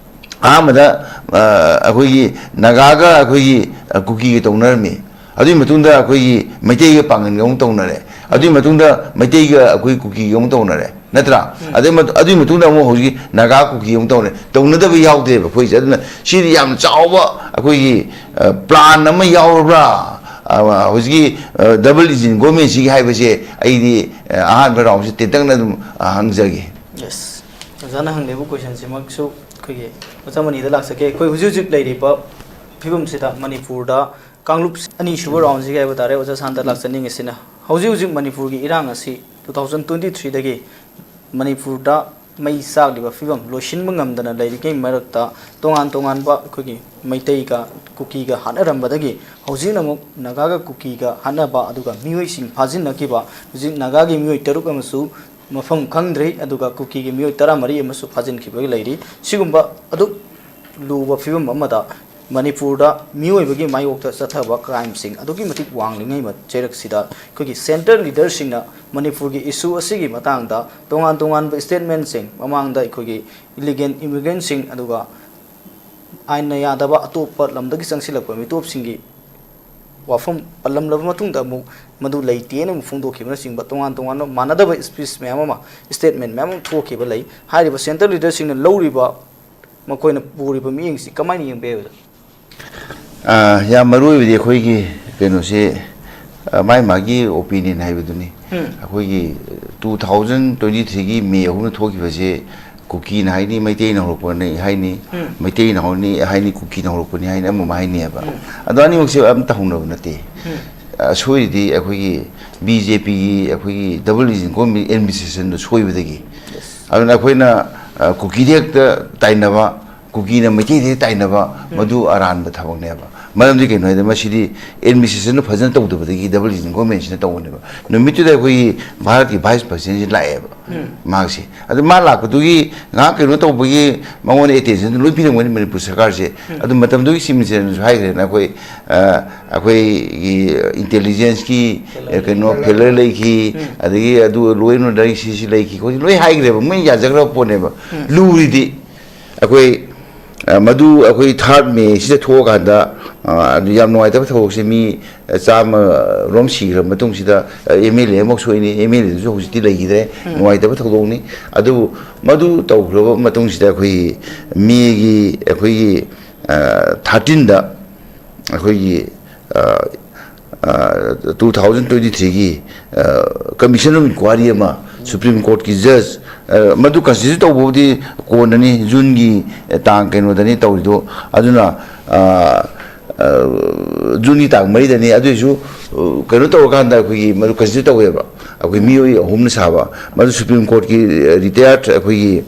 ꯑꯍꯥꯟꯕꯗ, ꯑ, ꯑꯩꯈꯣꯏꯒꯤ ꯅꯥꯒꯥꯒ ꯑꯩꯈꯣꯏꯒꯤ, ꯑ, ꯀꯨꯀꯤꯒ ꯇꯧꯅꯔꯝꯃꯤ꯫ ꯑꯗꯨꯒꯤ ꯃꯇꯨꯡꯗ ꯑꯩꯈꯣꯏꯒꯤ ꯃꯩꯇꯩꯒ ꯄꯥꯡꯒꯟꯒ ꯑꯃꯨꯛ ꯇꯧꯅꯔꯦ꯫ ꯑꯗꯨꯒꯤ ꯃꯇꯨꯡꯗ ꯃꯩꯇꯩꯒ ꯑꯩꯈꯣꯏ ꯀꯨꯀꯤꯒ ꯑꯃꯨꯛ ꯇꯧꯅꯔꯦ꯫ ꯅꯠꯇ꯭ꯔꯥ? ꯑꯗꯩ ꯃꯠ-, ꯑꯗꯨꯒꯤ ꯃꯇꯨꯡꯗ ꯑꯃꯨꯛ ꯍꯧꯖꯤꯛ ꯅꯥꯒꯥ ꯀꯨꯀꯤ ꯑꯃꯨꯛ ꯇꯧꯅꯔꯦ꯫ ꯇꯧꯅꯗꯕ ꯌꯥꯎꯗꯦꯕ ꯑꯩꯈꯣꯏꯁꯦ꯫ ꯑꯗꯨꯅ ꯁꯤꯗꯤ ꯌꯥꯝ ꯆꯥꯎꯕ ꯑꯩꯈꯣꯏꯒꯤ, ꯑ, ꯄ꯭ꯂꯥꯟ ꯑꯃ ꯌꯥꯎꯔꯕ꯭ꯔꯥ? ꯑ, ꯍꯧꯖꯤꯛꯀꯤ, ꯑ, ꯗꯕꯜ ꯏꯟꯖꯤꯟ ꯒꯣꯔꯃꯦꯟꯁꯤꯒꯤ ꯍꯥꯏꯕꯁꯦ ꯑꯩꯗꯤ, ꯑ, ꯑꯍꯥꯟꯕ ꯔꯥꯎꯟꯁꯦ ꯇꯦꯟꯇꯛꯅ ꯑꯗꯨꯝ, ꯑ, ꯍꯪꯖꯒꯦ꯫ ꯌꯦꯁ, ꯑꯣꯖꯥꯅ ꯍꯪꯂꯤꯕ ꯀꯣꯏꯁꯟꯁꯤꯃꯛꯁꯨ ꯑꯩꯈꯣꯏꯒꯤ ꯃꯆꯥ ꯃꯅꯤꯗ ꯂꯥꯛꯆꯒꯦ꯫ ꯑꯩꯈꯣꯏ ꯍꯧꯖꯤꯛ ꯍꯧꯖꯤꯛ ꯂꯩꯔꯤꯕ ꯐꯤꯕꯝꯁꯤꯗ ꯃꯅꯤꯄꯨꯔꯗ ꯀꯥꯡꯂꯨꯞ ꯑꯅꯤꯁꯨꯕ ꯔꯥꯎꯟꯁꯤꯒꯤ ꯍꯥꯏꯕ ꯇꯥꯔꯦ, ꯑꯣꯖꯥ ꯁꯥꯟꯇ ꯂꯥꯛꯆꯅꯤꯡꯉꯤꯁꯤꯅ ꯍꯧꯖꯤꯛ ꯍꯧꯖꯤꯛ ꯃꯅꯤꯄꯨꯔꯒꯤ ꯏꯔꯥꯡ ꯑꯁꯤ two thousand twenty threeꯗꯒꯤ ꯃꯅꯤꯄꯨꯔꯗ ꯃꯩ ꯆꯥꯛꯂꯤꯕ ꯐꯤꯕꯝ, ꯂꯣꯏꯁꯤꯟꯕ ꯉꯝꯗꯅ ꯂꯩꯔꯤꯉꯩ ꯃꯔꯛꯇ ꯇꯣꯉꯥꯟ ꯇꯣꯉꯥꯟꯕ ꯑꯩꯈꯣꯏꯒꯤ ꯃꯩꯇꯩꯒ ꯀꯨꯀꯤꯒ ꯍꯥꯠꯅꯔꯝꯕꯗꯒꯤ ꯍꯧꯖꯤꯛꯅ ꯑꯃꯨꯛ ꯅꯥꯒꯥꯒ ꯀꯨꯀꯤꯒ ꯍꯥꯠꯅꯕ, ꯑꯗꯨꯒ ꯃꯤꯑꯣꯏꯁꯤꯡ ꯐꯥꯖꯤꯟꯅꯈꯤꯕ, ꯍꯧꯖꯤꯛ ꯅꯥꯒꯥꯒꯤ ꯃꯤꯑꯣꯏ ꯇꯔꯨꯛ ꯑꯃꯁꯨ ꯃꯐꯝ ꯈꯪꯗ꯭ꯔꯤ, ꯑꯗꯨꯒ ꯀꯨꯀꯤꯒꯤ ꯃꯤꯑꯣꯏ ꯇꯔꯥꯃꯔꯤ ꯑꯃꯁꯨ ꯐꯥꯖꯤꯟꯈꯤꯕꯒꯤ ꯂꯩꯔꯤ꯫ ꯁꯤꯒꯨꯝꯕ ꯑꯗꯨꯛ ꯂꯨꯕ ꯐꯤꯕꯝ ꯑꯃꯗ ꯃꯅꯤꯄꯨꯔꯗ ꯃꯤꯑꯣꯏꯕꯒꯤ ꯃꯥꯌꯣꯛꯇ ꯆꯠꯊꯕ ꯀ꯭ꯔꯥꯏꯝꯁꯤꯡ ꯑꯗꯨꯛꯀꯤ ꯃꯇꯤꯛ ꯋꯥꯡꯂꯤꯉꯩ ꯃ-, ꯆꯩꯔꯛꯁꯤꯗ ꯑꯩꯈꯣꯏꯒꯤ ꯁꯦꯟꯇ꯭ꯔꯦꯜ ꯂꯤꯗꯔꯁꯤꯡꯅ ꯃꯅꯤꯄꯨꯔꯒꯤ ꯏꯁꯨ ꯑꯁꯤꯒꯤ ꯃꯇꯥꯡꯗ ꯇꯣꯉꯥꯟ ꯇꯣꯉꯥꯟꯕ ꯁ꯭ꯇꯦꯠꯃꯦꯟꯁꯤꯡ, ꯃꯃꯥꯡꯗ ꯑꯩꯈꯣꯏꯒꯤ ꯏꯂꯤꯒꯦꯜ ꯏꯃꯤꯒ꯭ꯔꯦꯟꯁꯤꯡ, ꯑꯗꯨꯒ ꯑꯥꯏꯟꯅ ꯌꯥꯗꯕ ꯑꯇꯣꯞꯄ ꯂꯝꯗꯒꯤ ꯆꯪꯁꯤꯜꯂꯛꯄ ꯃꯤꯇꯣꯞꯁꯤꯡꯒꯤ ꯋꯥꯐꯝ ꯄꯜꯂꯝꯂꯕ ꯃꯇꯨꯡꯗ ꯑꯃꯨꯛ ꯃꯗꯨ ꯂꯩꯇꯦꯅ ꯑꯃꯨꯛ ꯐꯣꯡꯗꯣꯛꯈꯤꯕꯅꯆꯤꯡꯕ ꯇꯣꯉꯥꯟ ꯇꯣꯉꯥꯟꯕ ꯃꯥꯟꯅꯗꯕ ꯁ꯭ꯄꯤꯆ ꯃꯌꯥꯝ ꯑꯃ, ꯁ꯭ꯇꯦꯠꯃꯦꯟ ꯃꯌꯥꯝ ꯑꯃ ꯊꯣꯛꯈꯤꯕ ꯂꯩ꯫ ꯍꯥꯏꯔꯤꯕ ꯁꯦꯟꯇ꯭ꯔꯦꯜ ꯂꯤꯗꯔꯁꯤꯡꯅ ꯂꯧꯔꯤꯕ, ꯃꯈꯣꯏꯅ ꯄꯨꯔꯤꯕ ꯃꯤꯠꯌꯦꯡꯁꯤ ꯀꯃꯥꯏꯅ ꯌꯦꯡꯕ ꯌꯥꯏ, ꯑꯣꯖꯥ? ꯑ, ꯌꯥꯝ ꯃꯔꯨ ꯑꯣꯏꯕꯗꯤ ꯑꯩꯈꯣꯏꯒꯤ ꯀꯩꯅꯣꯁꯦ, ꯑ, ꯃꯥꯏ ꯃꯥꯒꯤ ꯑꯣꯄꯤꯅꯤꯌꯟ ꯍꯥꯏꯕꯗꯨꯅꯤ꯫ ꯎꯝ꯫ ꯑꯩꯈꯣꯏꯒꯤ two thousand twenty threeꯒꯤ ꯃꯦ ꯑꯍꯨꯝꯗ ꯊꯣꯛꯈꯤꯕꯁꯦ ꯀꯨꯀꯤꯅ ꯍꯥꯏꯅꯤ, ꯃꯩꯇꯩꯅ ꯍꯧꯔꯛꯄꯅꯤ ꯍꯥꯏꯅꯤ, ꯎꯝ꯫ ꯃꯩꯇꯩꯅ ꯍꯧꯔꯅꯤ ꯍꯥꯏꯅꯤ, ꯀꯨꯀꯤꯅ ꯍꯧꯔꯛꯄꯅꯤ ꯍꯥꯏꯅꯤ, ꯑꯃ ꯑꯃ ꯍꯥꯏꯅꯤꯑꯕ꯫ ꯎꯝ꯫ ꯑꯗꯣ ꯑꯅꯤꯃꯛꯁꯦ ꯑꯝꯇ ꯍꯧꯅꯕ ꯅꯠꯇꯦ꯫ ꯎꯝ꯫ ꯑꯁꯣꯏꯔꯤꯗꯤ ꯑꯩꯈꯣꯏꯒꯤ ꯕꯤ ꯖꯦ ꯄꯤꯒꯤ ꯑꯩꯈꯣꯏꯒꯤ ꯗꯕꯜ ꯏꯟꯖꯤꯟ ꯒꯣꯔꯃꯦꯟ ꯑꯦꯗꯃꯤꯅꯤꯁꯇ꯭ꯔꯦꯁꯟꯗ ꯁꯣꯏꯕꯗꯒꯤ꯫ ꯑꯗꯨꯅ ꯑꯩꯈꯣꯏꯅ, ꯑ, ꯀꯨꯀꯤꯗ ꯍꯦꯛꯇ ꯇꯥꯏꯅꯕ, ꯀꯨꯀꯤꯅ ꯃꯩꯇꯩꯗ ꯍꯦꯛ ꯇꯥꯏꯅꯕ, ꯎꯝ꯫ ꯃꯗꯨ ꯑꯔꯥꯟꯕ ꯊꯕꯛꯅꯦꯕ꯫ ꯃꯔꯝꯗꯤ ꯀꯩꯅꯣ ꯍꯥꯏꯗ, ꯃꯁꯤꯗꯤ ꯑꯦꯗꯃꯤꯅꯤꯁꯇ꯭ꯔꯦꯁꯟꯗꯨ ꯐꯖꯅ ꯇꯧꯗꯕꯗꯒꯤ ꯗꯕꯜ ꯏꯟꯖꯤꯟ ꯒꯣꯔꯃꯦꯟꯁꯤꯅ ꯇꯧꯕꯅꯦꯕ꯫ ꯅꯨꯃꯤꯠꯇꯨꯗ ꯑꯩꯈꯣꯏꯒꯤ ꯚꯥꯔꯠꯀꯤ ꯚꯥꯏꯁ ꯄ꯭ꯔꯁꯤꯗꯦꯟꯁꯤ ꯂꯥꯛꯑꯦꯕ꯫ ꯎꯝ꯫ ꯃꯍꯥꯛꯁꯦ꯫ ꯑꯗꯨ ꯃꯥ ꯂꯥꯛꯄꯗꯨꯒꯤ ꯉꯥꯏꯍꯥꯛ ꯀꯩꯅꯣ ꯇꯧꯕꯒꯤ ꯃꯉꯣꯟꯗ ꯑꯦꯇꯦꯟꯁꯟꯗꯨ ꯂꯣꯏ ꯄꯤꯔꯝꯒꯅꯤ ꯃꯅꯤꯄꯨꯔ ꯁꯔꯀꯥꯔꯁꯦ꯫ ꯎꯝ꯫ ꯑꯗꯨ ꯃꯇꯝꯗꯨꯒꯤ ꯆꯤꯐ ꯃꯤꯅꯤꯁꯇꯔꯅꯁꯨ ꯍꯥꯏꯈ꯭ꯔꯦꯅ, ꯑꯩꯈꯣꯏ, ꯑ, ꯑꯩꯈꯣꯏꯒꯤ ꯏꯟꯇꯦꯂꯤꯖꯦꯟꯁꯀꯤ, ꯑ, ꯀꯩꯅꯣ, ꯐꯦꯂꯔ ꯂꯩꯈꯤ, ꯎꯝ꯫ ꯑꯗꯒꯤ ꯑꯗꯨ ꯂꯣꯏꯅ ꯂꯩ, ꯁꯤ, ꯁꯤ ꯂꯩꯈꯤ ꯈꯣꯠꯈꯤ ꯂꯣꯏ ꯍꯥꯏꯈ꯭ꯔꯦꯕ, ꯃꯣꯏꯅ ꯌꯥꯖꯈ꯭ꯔꯕ ꯄꯣꯠꯅꯦꯕ꯫ ꯎꯝ꯫ ꯂꯨꯔꯤꯗꯤ ꯑꯩꯈꯣꯏ, ꯑ, ꯃꯗꯨ ꯑꯩꯈꯣꯏ ꯊꯥꯔꯠ ꯃꯦꯁꯤꯗ ꯊꯣꯛꯑꯀꯥꯟꯗ, ꯑ, ꯑꯗꯨ ꯌꯥꯝ ꯅꯨꯡꯉꯥꯏꯇꯕ ꯊꯧꯗꯣꯛꯁꯦ, ꯃꯤ ꯆꯥꯝꯃ ꯔꯣꯝ ꯁꯤꯈ꯭ꯔ ꯃꯇꯨꯡꯁꯤꯗ, ꯑ, ꯑꯦꯝ ꯑꯦꯜ ꯑꯦ ꯑꯃꯈꯛ ꯁꯣꯛꯏꯅꯤ, ꯑꯦꯝ ꯑꯦꯜ ꯑꯦꯗꯨꯁꯨ ꯍꯧꯖꯤꯛꯇꯤ ꯂꯩꯈꯤꯗ꯭ꯔꯦ꯫ ꯎꯝ꯫ ꯅꯨꯡꯉꯥꯏꯇꯕ ꯊꯧꯗꯣꯛꯅꯤ꯫ ꯑꯗꯨꯕꯨ ꯃꯗꯨ ꯇꯧꯈ꯭ꯔꯕ ꯃꯇꯨꯡꯁꯤꯗ ꯑꯩꯈꯣꯏꯒꯤ ꯃꯦꯒꯤ ꯑꯩꯈꯣꯏꯒꯤ, ꯑ, ꯊꯥꯔꯇꯤꯟꯗ ꯑꯩꯈꯣꯏꯒꯤ, ꯑ, ꯑ, ꯇꯨ ꯊꯥꯎꯖꯟ ꯇ꯭ꯋꯦꯟꯇꯤ ꯊ꯭ꯔꯤꯒꯤ, ꯑ, ꯀꯃꯤꯁꯟ ꯑꯣꯐ ꯏꯟꯀ꯭ꯋꯥꯏꯔꯤ ꯑꯃ ꯁꯨꯄ꯭ꯔꯤꯝ ꯀꯣꯔꯠꯀꯤ ꯖꯁ, ꯑ, ꯃꯗꯨ ꯀꯟꯁꯇꯤꯇ꯭ꯌꯨꯠ ꯇꯧꯕꯕꯨꯗꯤ ꯀꯣꯟꯅꯅꯤ, ꯖꯨꯟꯒꯤ ꯇꯥꯡ ꯀꯩꯅꯣꯗꯅꯤ ꯇꯧꯔꯤꯗꯣ꯫ ꯑꯗꯨꯅ, ꯑ, ꯑ, ꯖꯨꯟꯒꯤ ꯇꯥꯡ ꯃꯔꯤꯗꯅꯤ꯫ ꯑꯗꯨꯏꯁꯨ, ꯑ, ꯀꯩꯅꯣ ꯇꯧꯔꯀꯥꯟꯗ ꯑꯩꯈꯣꯏꯒꯤ ꯃꯗꯨ ꯀꯟꯁꯤꯗꯔ ꯇꯧꯋꯦꯕ꯫ ꯑꯩꯈꯣꯏ ꯃꯤꯑꯣꯏ ꯑꯍꯨꯝꯅ ꯁꯥꯕ꯫ ꯃꯗꯨ ꯁꯨꯄ꯭ꯔꯤꯝ ꯀꯣꯔꯠꯀꯤ, ꯑ, ꯔꯤꯇꯥꯌꯔꯠ ꯑꯩꯈꯣꯏꯒꯤ,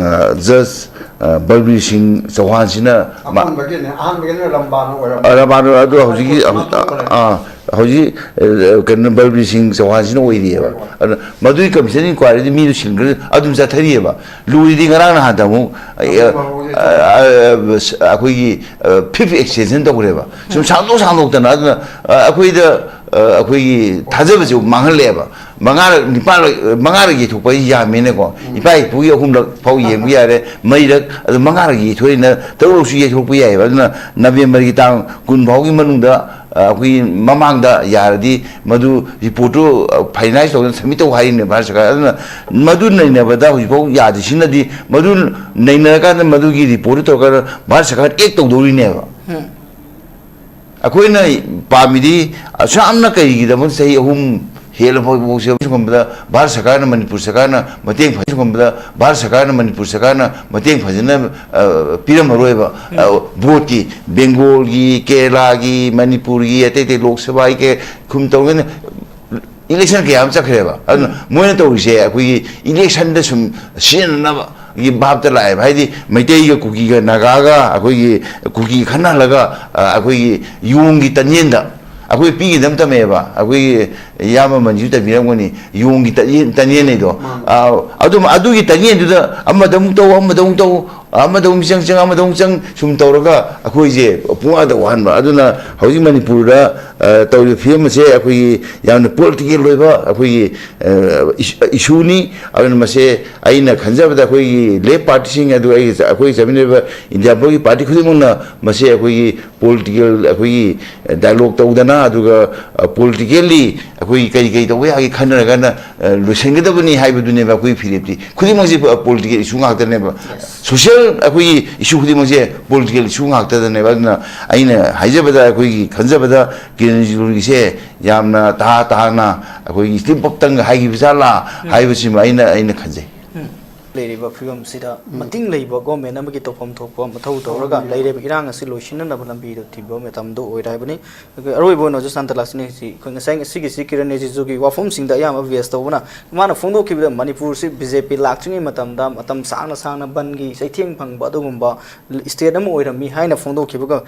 ꯑ, ꯖꯁ, ꯑ, ꯕꯜꯕꯤꯔ ꯁꯤꯡ ꯆꯧꯍꯥꯟꯁꯤꯅ ꯃꯥ-, ꯑꯀꯣꯟꯕꯒꯤꯅꯦ, ꯑꯍꯥꯟꯕꯒꯤꯅ ꯔꯝꯕꯥꯅ ꯑꯣꯏꯔꯝꯕ꯫ ꯑ, ꯔꯝꯕꯥꯅ ꯑꯗꯨ ꯍꯧꯖꯤꯛꯀꯤ, ꯃꯥ ꯊꯣꯛꯈ꯭ꯔꯦ꯫ ꯑ, ꯍꯧꯖꯤꯛ, ꯑ, ꯀꯩꯅꯣ, ꯕꯜꯕꯤꯔ ꯁꯤꯡ ꯆꯧꯍꯥꯟꯁꯤꯅ ꯑꯣꯏꯔꯤꯑꯕ꯫ ꯍꯣꯏ, ꯍꯣꯏ꯫ ꯑꯗꯨꯅ ꯃꯗꯨꯒꯤ ꯀꯃꯤꯁꯟ ꯏꯟꯀ꯭ꯋꯥꯏꯔꯤꯗꯤ ꯃꯤꯗꯨ ꯁꯤꯟꯈ꯭ꯔꯦ, ꯑꯗꯨꯝ ꯆꯠꯊꯔꯤꯑꯕ꯫ ꯂꯨꯔꯤꯗꯤ ꯉꯔꯥꯡ ꯅꯍꯥꯟꯗ ꯑꯃꯨꯛ, ꯑ, ꯑꯃꯨꯛ ꯍꯧꯖꯤꯛ ꯑ, ꯑ, ꯑꯩꯈꯣꯏꯒꯤ, ꯑ, ꯐꯤꯐ ꯑꯦꯛꯁꯇꯦꯟꯁꯟ ꯇꯧꯈ꯭ꯔꯦꯕ꯫ ꯁꯨꯝ ꯁꯥꯡꯗꯣꯛ ꯁꯥꯡꯗꯣꯛꯇꯅ ꯑꯗꯨꯅ, ꯑ, ꯑꯩꯈꯣꯏꯗ, ꯑ, ꯑꯩꯈꯣꯏꯒꯤ ꯊꯥꯖꯕꯁꯦ ꯃꯥꯡꯍꯜꯂꯦꯕ꯫ ꯃꯉꯥꯔꯛ, ꯅꯤꯄꯥꯜꯔꯛ, ꯃꯉꯥꯔꯛ ꯌꯩꯊꯣꯛꯄ ꯍꯥꯏꯁꯤ ꯌꯥꯝꯃꯤꯅꯦꯀꯣ꯫ ꯎꯝ꯫ ꯏꯄꯥ ꯏꯄꯨꯒꯤ ꯑꯍꯨꯝꯂꯛ ꯐꯥꯎ ꯌꯦꯡꯕ ꯌꯥꯔꯦ, ꯃꯔꯤꯔꯛ, ꯑꯗꯨ ꯃꯉꯥꯔꯛ ꯌꯩꯊꯣꯛꯏꯅ ꯇꯔꯨꯛꯂꯛꯁꯨ ꯌꯩꯊꯣꯛꯄ ꯌꯥꯏꯑꯕ꯫ ꯑꯗꯨꯅ ꯅꯕꯦꯝꯕꯔꯒꯤ ꯇꯥꯡ ꯀꯨꯟ ꯐꯥꯎꯒꯤ ꯃꯅꯨꯡꯗ, ꯑ, ꯑꯩꯈꯣꯏꯒꯤ ꯃꯃꯥꯡꯗ ꯌꯥꯔꯗꯤ ꯃꯗꯨ ꯔꯤꯄꯣꯔꯠꯇꯨ, ꯑ, ꯐꯥꯏꯅꯥꯏꯁ ꯇꯧꯗꯅ ꯁꯕꯃꯤꯠ ꯇꯧ ꯍꯥꯏꯔꯤꯅꯦ ꯚꯥꯔꯠ ꯁꯔꯀꯥꯔ꯫ ꯑꯗꯨꯅ ꯃꯗꯨ ꯅꯩꯅꯕꯗ ꯍꯧꯖꯤꯛꯐꯥꯎ ꯌꯥꯗ꯭ꯔꯤꯁꯤꯅꯗꯤ, ꯃꯗꯨ ꯅꯩꯅꯔꯀꯥꯟꯗ ꯃꯗꯨꯒꯤ ꯔꯤꯄꯣꯔꯠꯇꯨ ꯇꯧꯔꯀꯥꯟꯗ ꯚꯥꯔꯠ ꯁꯔꯀꯥꯔ ꯑꯦꯛ ꯇꯧꯗꯧꯔꯤꯅꯦꯕ꯫ ꯎꯝ꯫ ꯑꯩꯈꯣꯏꯅ ꯄꯥꯝꯃꯤꯗꯤ ꯑꯁꯨꯛ ꯌꯥꯝꯅ ꯀꯔꯤꯒꯤꯗꯃꯛ ꯆꯍꯤ ꯑꯍꯨꯝ ꯍꯦꯜꯂ ꯐꯥꯎꯕ ꯁꯤꯒꯨꯝꯕꯗ ꯚꯥꯔꯠ ꯁꯔꯀꯥꯔꯅ, ꯃꯅꯤꯄꯨꯔ ꯁꯔꯀꯥꯔꯅ ꯃꯇꯦꯡ ꯐ-, ꯁꯤꯒꯨꯝꯕꯗ ꯚꯥꯔꯠ ꯁꯔꯀꯥꯔꯅ, ꯃꯅꯤꯄꯨꯔ ꯁꯔꯀꯥꯔꯅ ꯃꯇꯦꯡ ꯐꯖꯅ, ꯑ, ꯄꯤꯔꯝꯃꯔꯣꯏꯕ꯫ ꯎꯝ꯫ ꯑ, ꯚꯣꯠꯀꯤ ꯕꯦꯡꯒꯣꯜꯒꯤ, ꯀꯦꯔꯂꯥꯒꯤ, ꯃꯅꯤꯄꯨꯔꯒꯤ, ꯑꯇꯩ ꯑꯇꯩ ꯂꯣꯛ ꯁꯚꯥꯒꯤ ꯀꯩ ꯈꯨꯝ ꯇꯧꯒꯦꯅ ꯏꯂꯦꯛꯁꯟ ꯀꯌꯥ ꯑꯃ ꯆꯠꯈ꯭ꯔꯦꯕ꯫ ꯑꯗꯨꯅ ꯎꯝ꯫ ꯃꯣꯏꯅ ꯇꯧꯔꯤꯁꯦ ꯑꯩꯈꯣꯏꯒꯤ ꯏꯂꯦꯛꯁꯟꯗ ꯁꯨꯝ ꯁꯤꯖꯤꯟꯅꯅꯕꯒꯤ ꯚꯥꯞꯇ ꯂꯥꯛꯑꯦꯕ꯫ ꯍꯥꯏꯗꯤ ꯃꯩꯇꯩꯒ ꯀꯨꯀꯤꯒ ꯅꯥꯒꯥꯒ ꯑꯩꯈꯣꯏꯒꯤ ꯀꯨꯀꯤ ꯈꯠꯅꯍꯜꯂꯒ, ꯑ, ꯑꯩꯈꯣꯏꯒꯤ ꯌꯣꯡꯒꯤ ꯇꯟꯖꯦꯟꯗ ꯑꯩꯈꯣꯏ ꯄꯤꯒꯤꯗ ꯑꯃ ꯇꯝꯃꯛꯑꯦꯕ꯫ ꯑꯩꯈꯣꯏꯒꯤ ꯏꯌꯥꯝꯕ ꯃꯟꯖꯨ ꯇꯝꯕꯤꯔꯝꯒꯅꯤ, ꯌꯣꯡꯒꯤ ꯇꯟꯖꯦꯟ, ꯇꯟꯖꯦꯟ ꯍꯥꯏꯗꯣ꯫ ꯃꯥꯅꯤ꯫ ꯑ, ꯑꯗꯨꯝ ꯑꯗꯨꯒꯤ ꯇꯟꯖꯦꯟꯗꯨꯗ ꯑꯃꯗ ꯑꯃꯨꯛ ꯇꯧ, ꯑꯃꯗ ꯑꯃꯨꯛ ꯇꯧ, ꯑꯃꯗ ꯑꯃꯨꯛ ꯆꯪ, ꯆꯪ, ꯑꯃꯗ ꯑꯃꯨꯛ ꯆꯪ, ꯁꯨꯝ ꯇꯧꯔꯒ ꯑꯩꯈꯣꯏꯁꯦ ꯄꯨꯡꯋꯥꯗ ꯋꯥꯍꯟꯕ꯫ ꯑꯗꯨꯅ ꯍꯧꯖꯤꯛ ꯃꯅꯤꯄꯨꯔꯗ, ꯑ, ꯇꯧꯔꯤꯕ ꯐꯤꯕꯝ ꯑꯁꯦ ꯑꯩꯈꯣꯏꯒꯤ ꯌꯥꯝꯅ ꯄꯣꯂꯤꯇꯤꯀꯦꯜ ꯑꯣꯏꯕ ꯑꯩꯈꯣꯏꯒꯤ, ꯑ, ꯏꯁ-, ꯏꯁꯨꯅꯤ꯫ ꯑꯗꯨꯅ ꯃꯁꯦ ꯑꯩꯅ ꯈꯟꯖꯕꯗ ꯑꯩꯈꯣꯏꯒꯤ ꯂꯦꯐ ꯄꯥꯔꯇꯤꯁꯤꯡ, ꯑꯗꯨꯒ ꯑꯩꯒꯤ ꯆ-, ꯑꯩꯈꯣꯏ ꯆꯠꯃꯤꯟꯅꯔꯤꯕ ꯏꯟꯗꯤꯌꯥ ꯐꯣꯔꯒꯤ ꯄꯥꯔꯇꯤ ꯈꯨꯗꯤꯡꯃꯛꯅ ꯃꯁꯦ ꯑꯩꯈꯣꯏꯒꯤ ꯄꯣꯂꯤꯇꯤꯀꯦꯜ, ꯑꯩꯈꯣꯏꯒꯤ ꯗꯥꯏꯂꯣꯒ ꯇꯧꯗꯅ, ꯑꯗꯨꯒ, ꯑ, ꯄꯣꯂꯤꯇꯤꯀꯦꯜꯂꯤ ꯑꯩꯈꯣꯏꯒꯤ ꯀꯔꯤ ꯀꯔꯤ ꯇꯧꯕ ꯌꯥꯒꯦ ꯈꯟꯅꯔꯒꯅ, ꯑ, ꯂꯣꯏꯁꯤꯟꯒꯗꯕꯅꯤ ꯍꯥꯏꯕꯗꯨꯅꯦꯕ ꯑꯩꯈꯣꯏꯒꯤ ꯐꯤꯔꯦꯞꯇꯤ꯫ ꯈꯨꯗꯤꯡꯃꯛꯁꯦ ꯄ-, ꯄꯣꯂꯤꯇꯤꯀꯦꯜ ꯏꯁꯨ ꯉꯥꯛꯇꯅꯦꯕ꯫ ꯌꯦꯁ꯫ ꯁꯣꯁꯤꯌꯦꯜ ꯑꯩꯈꯣꯏꯒꯤ ꯏꯁꯨ ꯈꯨꯗꯤꯡꯃꯛꯁꯦ ꯄꯣꯂꯤꯇꯤꯀꯦꯜ ꯏꯁꯨ ꯉꯥꯛꯇꯗꯅꯦꯕ꯫ ꯑꯗꯨꯅ ꯑꯩꯅ ꯍꯥꯏꯖꯕꯗ, ꯑꯩꯈꯣꯏꯒꯤ ꯈꯟꯖꯕꯗ, ꯀꯤꯔꯟ ꯔꯤꯖꯤꯖꯨꯒꯤꯁꯦ ꯌꯥꯝꯅ ꯇꯍꯥ ꯇꯍꯥꯅ ꯑꯩꯈꯣꯏꯒꯤ ꯏꯁꯇꯤꯝ ꯄꯞꯇꯪꯒ ꯍꯥꯏꯈꯤꯕ ꯖꯥꯠꯂꯥ ꯎꯝ꯫ ꯍꯥꯏꯕꯁꯤꯃ ꯑꯩꯅ, ꯑꯩꯅ ꯈꯟꯖꯩ꯫ ꯎꯝ꯫ ꯂꯩꯔꯤꯕ ꯐꯤꯕꯝꯁꯤꯗ ꯎꯝ꯫ ꯃꯇꯤꯡ ꯂꯩꯕ ꯒꯣꯔꯃꯦꯟ ꯑꯃꯒꯤ ꯇꯧꯐꯝ ꯊꯣꯛꯄ ꯃꯊꯧ ꯇꯧꯔꯒ ꯎꯝ꯫ ꯂꯩꯔꯤꯕ ꯏꯔꯥꯡ ꯑꯁꯤ ꯂꯣꯏꯁꯤꯟꯅꯅꯕ ꯂꯝꯕꯤꯗ ꯊꯤꯕ ꯃꯇꯝꯗꯨ ꯑꯣꯏꯔꯦ ꯍꯥꯏꯕꯅꯤ꯫ ꯑꯩꯈꯣꯏ ꯑꯔꯣꯏꯕ ꯑꯣꯏꯅ ꯍꯧꯖꯤꯛ ꯁꯥꯟꯇ ꯂꯥꯛꯁꯤꯅꯤ ꯁꯤ ꯑꯩꯈꯣꯏ ꯉꯁꯥꯏ ꯉꯁꯤꯒꯤꯁꯤ ꯀꯤꯔꯟ ꯔꯤꯖꯤꯖꯨꯒꯤ ꯋꯥꯐꯝꯁꯤꯡꯗ ꯑꯌꯥꯝꯕ ꯕꯦꯁ ꯇꯧꯕꯅ, ꯃꯥꯅ ꯐꯣꯡꯗꯣꯛꯈꯤꯕꯗ ꯃꯅꯤꯄꯨꯔꯁꯤ ꯕꯤ ꯖꯦ ꯄꯤ ꯂꯥꯛꯇ꯭ꯔꯤꯉꯩ ꯃꯇꯝꯗ ꯃꯇꯝ ꯁꯥꯡꯅ ꯁꯥꯡꯅ ꯕꯟꯒꯤ ꯆꯩꯊꯦꯡ ꯐꯪꯕ ꯑꯗꯨꯒꯨꯝꯕ ꯏꯁꯇꯦꯠ ꯑꯃ ꯑꯣꯏꯔꯝꯃꯤ ꯍꯥꯏꯅ ꯐꯣꯡꯗꯣꯛꯈꯤꯕꯒ,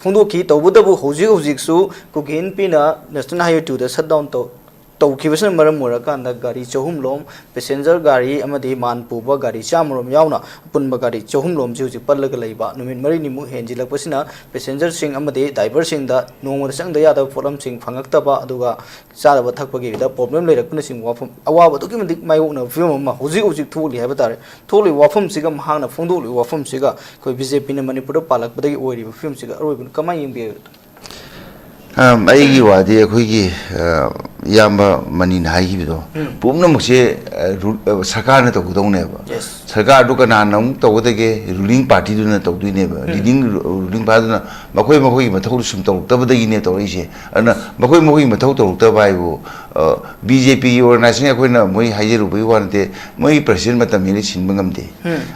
ꯐꯣꯡꯗꯣꯛꯈꯤ꯫ ꯇꯧꯕꯇꯕꯨ ꯍꯧꯖꯤꯛ ꯍꯧꯖꯤꯛꯁꯨ ꯀꯨꯀꯤ ꯏꯟꯄꯤꯅ ꯅꯦꯁꯅꯦꯜ ꯍꯥꯏꯋꯦ ꯇꯨꯗ ꯁꯠ ꯗꯥꯎꯟ ꯇꯧ-, ꯇꯧꯈꯤꯕꯁꯤꯅ ꯃꯔꯝ ꯑꯣꯏꯔꯀꯥꯟꯗ ꯒꯥꯔꯤ ꯆꯍꯨꯝꯂꯣꯝ, ꯄꯦꯁꯦꯟꯖꯔ ꯒꯥꯔꯤ ꯑꯃꯗꯤ ꯃꯥꯟ ꯄꯨꯕ ꯒꯥꯔꯤ ꯆꯥꯝꯃꯔꯣꯝ ꯌꯥꯎꯅ ꯑꯄꯨꯟꯕ ꯒꯥꯔꯤ ꯆꯍꯨꯝꯂꯣꯝꯁꯤ ꯍꯧꯖꯤꯛ ꯄꯜꯂꯒ ꯂꯩꯕ꯫ ꯅꯨꯃꯤꯠ ꯃꯔꯤꯅꯤꯃꯨꯛ ꯍꯦꯟꯖꯤꯜꯂꯛꯄꯁꯤꯅ ꯄꯦꯁꯦꯟꯖꯔꯁꯤꯡ ꯑꯃꯗꯤ ꯗ꯭ꯔꯥꯏꯚꯔꯁꯤꯡꯗ ꯅꯣꯡꯃꯗ ꯆꯪꯗ ꯌꯥꯗꯕ ꯄꯣꯠꯂꯝꯁꯤꯡ ꯐꯪꯉꯛꯇꯕ, ꯑꯗꯨꯒ ꯆꯥꯗꯕ ꯊꯛꯄꯒꯤꯗ ꯄ꯭ꯔꯣꯕ꯭ꯂꯦꯝ ꯂꯩꯔꯛꯄꯅꯆꯤꯡꯕ ꯋꯥꯐꯝ, ꯑꯋꯥꯕ ꯑꯗꯨꯛꯀꯤ ꯃꯇꯤꯛ ꯃꯥꯌꯣꯛꯅꯕ ꯐꯤꯕꯝ ꯑꯃ ꯍꯧꯖꯤꯛ ꯍꯧꯖꯤꯛ ꯊꯣꯛꯂꯤ ꯍꯥꯏꯕ ꯇꯥꯔꯦ꯫ ꯊꯣꯛꯂꯤꯕ ꯋꯥꯐꯝꯁꯤꯒ, ꯃꯍꯥꯛꯅ ꯐꯣꯡꯗꯣꯛꯂꯤꯕ ꯋꯥꯐꯝꯁꯤꯒ, ꯑꯩꯈꯣꯏ ꯕꯤ ꯖꯦ ꯄꯤꯅ ꯃꯅꯤꯄꯨꯔꯗ ꯄꯥꯜꯂꯛꯄꯗꯒꯤ ꯑꯣꯏꯔꯤꯕ ꯐꯤꯕꯝꯁꯤꯒ ꯑꯔꯣꯏꯕꯗ ꯀꯃꯥꯏꯅ ꯌꯦꯡꯕꯤꯒꯗꯣ? ꯑꯝ, ꯑꯩꯒꯤ ꯋꯥꯗꯤ ꯑꯩꯈꯣꯏꯒꯤ, ꯑ, ꯏꯌꯥꯝꯕ ꯃꯅꯤꯅ ꯍꯥꯏꯈꯤꯕꯗꯣ ꯎꯝ꯫ ꯄꯨꯝꯅꯃꯛꯁꯦ, ꯑ, ꯔꯨ-, ꯑ, ꯁꯔꯀꯥꯔꯅ ꯇꯧꯒꯗꯧꯅꯦꯕ꯫ ꯌꯦꯁ꯫ ꯁꯔꯀꯥꯔꯗꯨ ꯀꯅꯥꯅ ꯑꯃꯨꯛ ꯇꯧꯒꯗꯒꯦ? ꯔꯨꯂꯤꯡ ꯄꯥꯔꯇꯤꯗꯨꯅ ꯇꯧꯗꯣꯏꯅꯦꯕ꯫ ꯎꯝ꯫ ꯂꯤꯗꯤꯡ ꯔꯨ-, ꯔꯨꯂꯤꯡ ꯄꯥꯔꯇꯤꯗꯨꯅ ꯃꯈꯣꯏ ꯃꯈꯣꯏꯒꯤ ꯃꯊꯧꯗꯨ ꯁꯨꯝ ꯇꯧꯔꯛꯇꯕꯗꯒꯤꯅꯦ ꯇꯧꯔꯛꯏꯁꯦ꯫ ꯑꯗꯨꯅ ꯃꯈꯣꯏ ꯃꯈꯣꯏꯒꯤ ꯃꯊꯧ ꯇꯧꯔꯛꯇꯕ ꯍꯥꯏꯕꯨ, ꯕꯤ ꯖꯦ ꯄꯤꯒꯤ ꯑꯣꯔꯒꯅꯥꯏꯖꯦꯁꯟ ꯑꯩꯈꯣꯏꯅ ꯃꯣꯏ ꯍꯥꯏꯖꯔꯨꯕꯒꯤ ꯋꯥ ꯅꯠꯇꯦ, ꯃꯣꯏꯒꯤ ꯄ꯭ꯔꯁꯤꯗꯦꯟ ꯃꯇꯝ ꯍꯦꯜꯂꯤ, ꯁꯤꯟꯕ ꯉꯝꯗꯦ꯫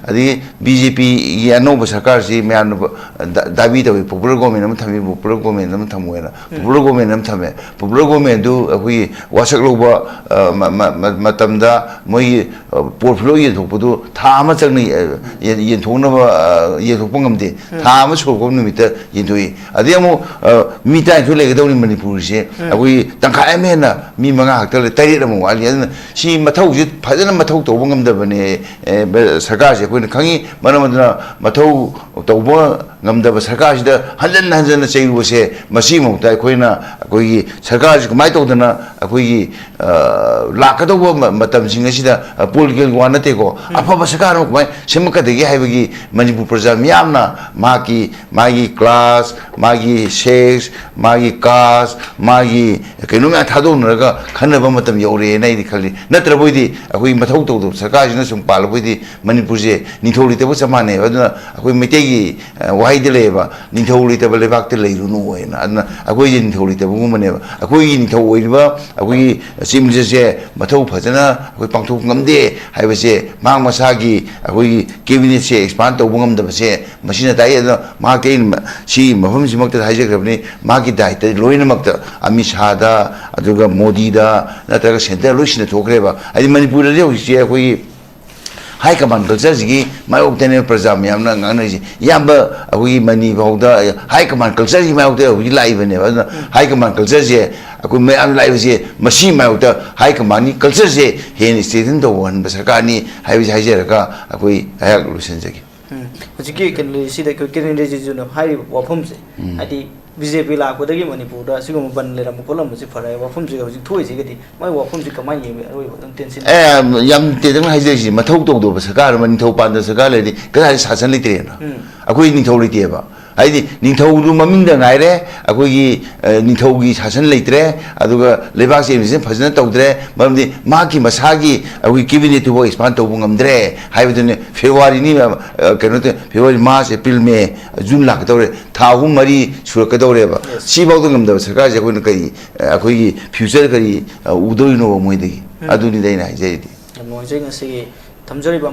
ꯑꯗꯒꯤ ꯕꯤ ꯖꯦ ꯄꯤꯒꯤ ꯑꯅꯧꯕ ꯁꯔꯀꯥꯔꯁꯤ ꯃꯌꯥꯝꯅ ꯕ-, ꯗꯥ-, ꯗꯥꯕꯤ ꯇꯧꯏ, ꯄꯣꯄꯨꯂꯔ ꯒꯣꯔꯃꯦꯟ ꯑꯃ ꯊꯝꯃꯤ, ꯄꯣꯄꯨꯂꯔ ꯒꯣꯔꯃꯦꯟ ꯑꯃ ꯊꯝꯃꯣꯏꯅ꯫ ꯄꯣꯄꯨꯂꯔ ꯒꯣꯔꯃꯦꯟ ꯑꯃ ꯊꯝꯃꯦ꯫ ꯄꯣꯄꯨꯂꯔ ꯒꯣꯔꯃꯦꯟꯗꯨ ꯑꯩꯈꯣꯏꯒꯤ ꯋꯥꯁꯛ ꯂꯧꯕ, ꯑ, ꯃ-, ꯃ-, ꯃ-, ꯃꯇꯝꯗ ꯃꯣꯏꯒꯤ, ꯑ, ꯄꯣꯔꯠꯐꯣꯂꯤꯑꯣ ꯌꯦꯟꯊꯣꯛꯄꯗꯨ ꯊꯥ ꯑꯃ ꯆꯪꯅ, ꯑ, ꯌꯦꯟ-, ꯌꯦꯟꯊꯣꯛꯅꯕ, ꯑ, ꯌꯦꯟꯊꯣꯛꯄ ꯉꯝꯗꯦ꯫ ꯊꯥ ꯑꯃ ꯁꯨꯔꯛꯄ ꯅꯨꯃꯤꯠꯇ ꯌꯦꯟꯊꯣꯛꯏ꯫ ꯑꯗꯩ ꯑꯃꯨꯛ, ꯑ, ꯃꯤ ꯇꯔꯥꯅꯤꯊꯣꯏ ꯂꯩꯒꯗꯧꯅꯤ ꯃꯅꯤꯄꯨꯔꯁꯦ, ꯑꯩꯈꯣꯏꯒꯤ ꯇꯪꯈꯥꯏ ꯑꯃ ꯍꯦꯟꯅ ꯃꯤ ꯃꯉꯥ ꯈꯛꯇ ꯂꯩ, ꯇꯔꯦꯠ ꯑꯃꯨꯛ ꯋꯥꯠꯂꯤ꯫ ꯑꯗꯨꯅ ꯁꯤ ꯃꯊꯧꯁꯤ ꯐꯖꯅ ꯃꯊꯧ ꯇꯧꯕ ꯉꯝꯗꯕꯅꯦ, ꯑꯦ, ꯕ-, ꯁꯔꯀꯥꯔꯁꯦ ꯑꯩꯈꯣꯏꯅ ꯈꯪꯉꯤ꯫ ꯃꯔꯝ ꯑꯗꯨꯅ ꯃꯊꯧ ꯇꯧꯕ ꯉꯝꯗꯕ ꯁꯔꯀꯥꯔꯁꯤꯗ ꯍꯟꯖꯟ ꯍꯟꯖꯟꯅ ꯆꯩꯔꯨꯕꯁꯦ, ꯃꯁꯤꯃꯛꯇ ꯑꯩꯈꯣꯏꯅ ꯑꯩꯈꯣꯏꯒꯤ ꯁꯔꯀꯥꯔꯁꯤ ꯀꯃꯥꯏꯅ ꯇꯧꯗꯅ ꯑꯩꯈꯣꯏꯒꯤ, ꯑ, ꯂꯥꯛꯀꯗꯧꯕ ꯃ-, ꯃꯇꯝꯁꯤꯡ ꯑꯁꯤꯗ, ꯑ, ꯄꯣꯂꯤꯇꯤꯀꯦꯜꯒꯤ ꯋꯥ ꯅꯠꯇꯦꯀꯣ, ꯑꯐꯕ ꯁꯔꯀꯥꯔ ꯑꯃ ꯀꯃꯥꯏꯅ ꯁꯦꯝꯃꯛꯀꯗꯒꯦ ꯍꯥꯏꯕꯒꯤ ꯃꯅꯤꯄꯨꯔ ꯄ꯭ꯔꯖꯥ ꯃꯤꯌꯥꯝꯅ ꯃꯍꯥꯛꯀꯤ, ꯃꯥꯒꯤ ꯀ꯭ꯂꯥꯁ, ꯃꯥꯒꯤ ꯁꯦꯛꯁ, ꯃꯥꯒꯤ ꯀꯥꯁ, ꯃꯥꯒꯤ ꯀꯩꯅꯣ ꯃꯌꯥꯝ ꯊꯥꯗꯣꯛꯅꯔꯒ ꯈꯟꯅꯕ ꯃꯇꯝ ꯌꯧꯔꯛꯑꯦꯅ ꯑꯩꯗꯤ ꯈꯜꯂꯤ꯫ ꯅꯠꯇ꯭ꯔꯕꯣꯏꯗꯤ ꯑꯩꯈꯣꯏ ꯃꯊꯧ ꯇꯧꯗꯕ ꯁꯔꯀꯥꯔꯁꯤꯅ ꯁꯨꯝ ꯄꯥꯜꯂꯕꯣꯏꯗꯤ ꯃꯅꯤꯄꯨꯔꯁꯦ ꯅꯤꯡꯊꯧ ꯂꯩꯇꯕꯒ ꯆꯞ ꯃꯥꯟꯅꯩꯕ꯫ ꯑꯗꯨꯅ ꯑꯩꯈꯣꯏ ꯃꯩꯇꯩꯒꯤ, ꯑ, ꯋꯥꯍꯩꯗ ꯂꯩꯌꯦꯕ, "ꯅꯤꯡꯊꯧ ꯂꯩꯇꯕ ꯂꯩꯕꯥꯛꯇ ꯂꯩꯔꯨꯅꯨ" ꯍꯥꯏꯅ꯫ ꯑꯗꯨꯅ ꯑꯩꯈꯣꯏꯁꯦ ꯅꯤꯡꯊꯧ ꯂꯩꯇꯕꯒꯨꯝꯕꯅꯦꯕ꯫ ꯑꯩꯈꯣꯏꯒꯤ ꯅꯤꯡꯊꯧ ꯑꯣꯏꯔꯤꯕ ꯑꯩꯈꯣꯏꯒꯤ ꯆꯤꯐ ꯃꯤꯅꯤꯁꯇꯔꯁꯦ ꯃꯊꯧ ꯐꯖꯅ ꯑꯩꯈꯣꯏ ꯄꯥꯡꯊꯣꯛ ꯉꯝꯗꯦ ꯍꯥꯏꯕꯁꯦ ꯃꯍꯥꯛ ꯃꯁꯥꯒꯤ ꯑꯩꯈꯣꯏꯒꯤ ꯀꯦꯕꯤꯅꯦꯠꯁꯦ ꯑꯦꯛꯁꯄꯥꯟ ꯇꯧꯕ ꯉꯝꯗꯕꯁꯦ ꯃꯁꯤꯅ ꯇꯥꯛꯏ꯫ ꯑꯗꯨꯅ ꯃꯍꯥꯛꯇꯤ ꯑꯩꯅ ꯃ-, ꯁꯤ ꯃꯐꯝꯁꯤꯃꯛꯇꯗ ꯍꯥꯏꯖꯈ꯭ꯔꯕꯅꯤ, ꯃꯍꯥꯛꯀꯤ ꯗꯥꯏꯇ ꯂꯣꯏꯅꯃꯛꯇ, ꯑꯃꯤꯠ ꯁꯥꯍꯗ, ꯑꯗꯨꯒ ꯃꯣꯗꯤꯗ, ꯅꯠꯇ꯭ꯔꯒ ꯁꯦꯟꯇꯔ ꯂꯣꯏ ꯁꯤꯟꯅꯊꯣꯛꯈ꯭ꯔꯦꯕ꯫ ꯍꯥꯏꯗꯤ ꯃꯅꯤꯄꯨꯔꯗꯗꯤ ꯍꯧꯖꯤꯛꯁꯦ ꯑꯩꯈꯣꯏꯒꯤ ꯍꯥꯏ ꯀꯃꯥꯟ ꯀꯜꯆꯔꯁꯤꯒꯤ ꯃꯥꯌꯣꯛꯇꯅꯦ ꯄ꯭ꯔꯖꯥ ꯃꯌꯥꯝꯅ ꯉꯥꯡꯅꯔꯤꯁꯦ꯫ ꯏꯌꯥꯝꯕ ꯑꯩꯈꯣꯏꯒꯤ ꯃꯅꯤ ꯐꯥꯎꯗ ꯍꯥꯏ ꯀꯃꯥꯟ ꯀꯜꯆꯔꯒꯤ ꯃꯥꯌꯣꯛꯇ ꯍꯧꯖꯤꯛ ꯂꯥꯛꯏꯕꯅꯦꯕ꯫ ꯑꯗꯨꯅ ꯍꯥꯏ ꯀꯃꯥꯟ ꯀꯜꯆꯔꯁꯦ ꯑꯩꯈꯣꯏ ꯃꯌꯥꯝ ꯂꯥꯛꯏꯕꯁꯦ, ꯃꯁꯤ ꯃꯥꯌꯣꯛꯇ ꯍꯥꯏ ꯀꯃꯥꯟꯒꯤ ꯀꯜꯆꯔꯁꯦ ꯍꯦꯟꯅ ꯏꯁꯇ꯭ꯔꯦꯡꯊꯟ ꯇꯧꯍꯟꯕ ꯁꯔꯀꯥꯔꯅꯤ ꯍꯥꯏꯕꯁꯦ ꯍꯥꯏꯖꯔꯒ ꯑꯩꯈꯣꯏ ꯑꯩꯍꯥꯛ ꯂꯣꯏꯁꯤꯟꯖꯒꯦ꯫ ꯎꯝ꯫ ꯍꯧꯖꯤꯛꯀꯤ ꯀꯦꯟꯗ꯭ꯔ ꯁꯤꯗ ꯑꯩꯈꯣꯏ ꯀꯦꯟꯗ꯭ꯔ ꯔꯤꯖꯤꯖꯨꯅ ꯍꯥꯏꯔꯤꯕ ꯋꯥꯐꯝꯁꯦ, ꯎꯝ꯫ ꯍꯥꯏꯗꯤ ꯕꯤ ꯖꯦ ꯄꯤ ꯂꯥꯛꯄꯗꯒꯤ ꯃꯅꯤꯄꯨꯔꯗ ꯑꯁꯤꯒꯨꯝꯕ ꯕꯟ ꯂꯩꯔꯝꯕ ꯈꯣꯠꯂꯝꯕꯁꯦ ꯐꯔꯦ, ꯋꯥꯐꯝꯁꯤꯒ ꯍꯧꯖꯤꯛ ꯊꯣꯛꯏꯁꯤꯒꯗꯤ ꯃꯥꯏ ꯋꯥꯐꯝꯁꯤ ꯀꯃꯥꯏꯅ ꯌꯦꯡꯕꯤ? ꯑꯔꯣꯏꯕ ꯑꯗꯨꯝ ꯇꯦꯟꯁꯤꯟ ꯑꯦ, ꯌꯥꯝ ꯇꯦꯟꯇꯛꯅ ꯍꯥꯏꯖꯔꯤꯁꯤ, ꯃꯊꯧ ꯇꯧꯗꯕ ꯁꯔꯀꯥꯔ ꯑꯃ, ꯅꯤꯡꯊꯧ ꯄꯥꯟꯗꯕ ꯁꯔꯀꯥꯔ ꯂꯩꯔꯗꯤ ꯀꯗꯥꯏꯗ ꯁꯥꯁꯟ ꯂꯩꯇ꯭ꯔꯦꯅ? ꯎꯝ꯫ ꯑꯩꯈꯣꯏ ꯅꯤꯡꯊꯧ ꯂꯩꯇꯦꯕ꯫ ꯍꯥꯏꯗꯤ ꯅꯤꯡꯊꯧꯗꯨ ꯃꯃꯤꯡꯗ ꯉꯥꯏꯔꯦ, ꯑꯩꯈꯣꯏꯒꯤ, ꯑ, ꯅꯤꯡꯊꯧꯒꯤ ꯁꯥꯁꯟ ꯂꯩꯇ꯭ꯔꯦ, ꯑꯗꯨꯒ ꯂꯩꯕꯥꯛꯁꯦ administration ꯐꯖꯅ ꯇꯧꯗ꯭ꯔꯦ, ꯃꯔꯝꯗꯤ ꯃꯍꯥꯛꯀꯤ ꯃꯁꯥꯒꯤ ꯑꯩꯈꯣꯏ cabinetꯇꯨꯐꯥꯎ expand ꯇꯧꯕ ꯉꯝꯗ꯭ꯔꯦ ꯍꯥꯏꯕꯗꯨꯅꯤ꯫ ꯐꯦꯕ꯭ꯔꯨꯋꯥꯔꯤꯅꯤ, ꯑ, ꯀꯩꯅꯣ ꯇꯧ-, ꯐꯦꯕ꯭ꯔꯨꯋꯥꯔꯤ, ꯃꯥꯔꯆ, ꯑꯦꯄ꯭ꯔꯤꯜ, ꯃꯦ, ꯖꯨꯟ ꯂꯥꯛꯀꯗꯧꯔꯦ, ꯊꯥ ꯑꯍꯨꯝ ꯃꯔꯤ ꯁꯨꯔꯛꯀꯗꯧꯔꯦꯕ꯫ Yes. ꯁꯤꯐꯥꯎꯗ ꯉꯝꯗꯕ ꯁꯔꯀꯥꯔꯁꯦ ꯑꯩꯈꯣꯏꯅ ꯀꯔꯤ, ꯑ, ꯑꯩꯈꯣꯏꯒꯤ future ꯀꯔꯤ, ꯑ, ꯎꯗꯣꯏꯅꯣꯕ ꯃꯣꯏꯗꯒꯤ? ꯎꯝ꯫ ꯑꯗꯨꯅꯤꯗ ꯑꯩꯅ ꯍꯥꯏꯖꯔꯤꯗꯤ꯫ ꯌꯥꯝ ꯅꯨꯡꯉꯥꯏꯖꯩ ꯉꯁꯤꯒꯤ ꯊꯝꯖꯔꯤꯕ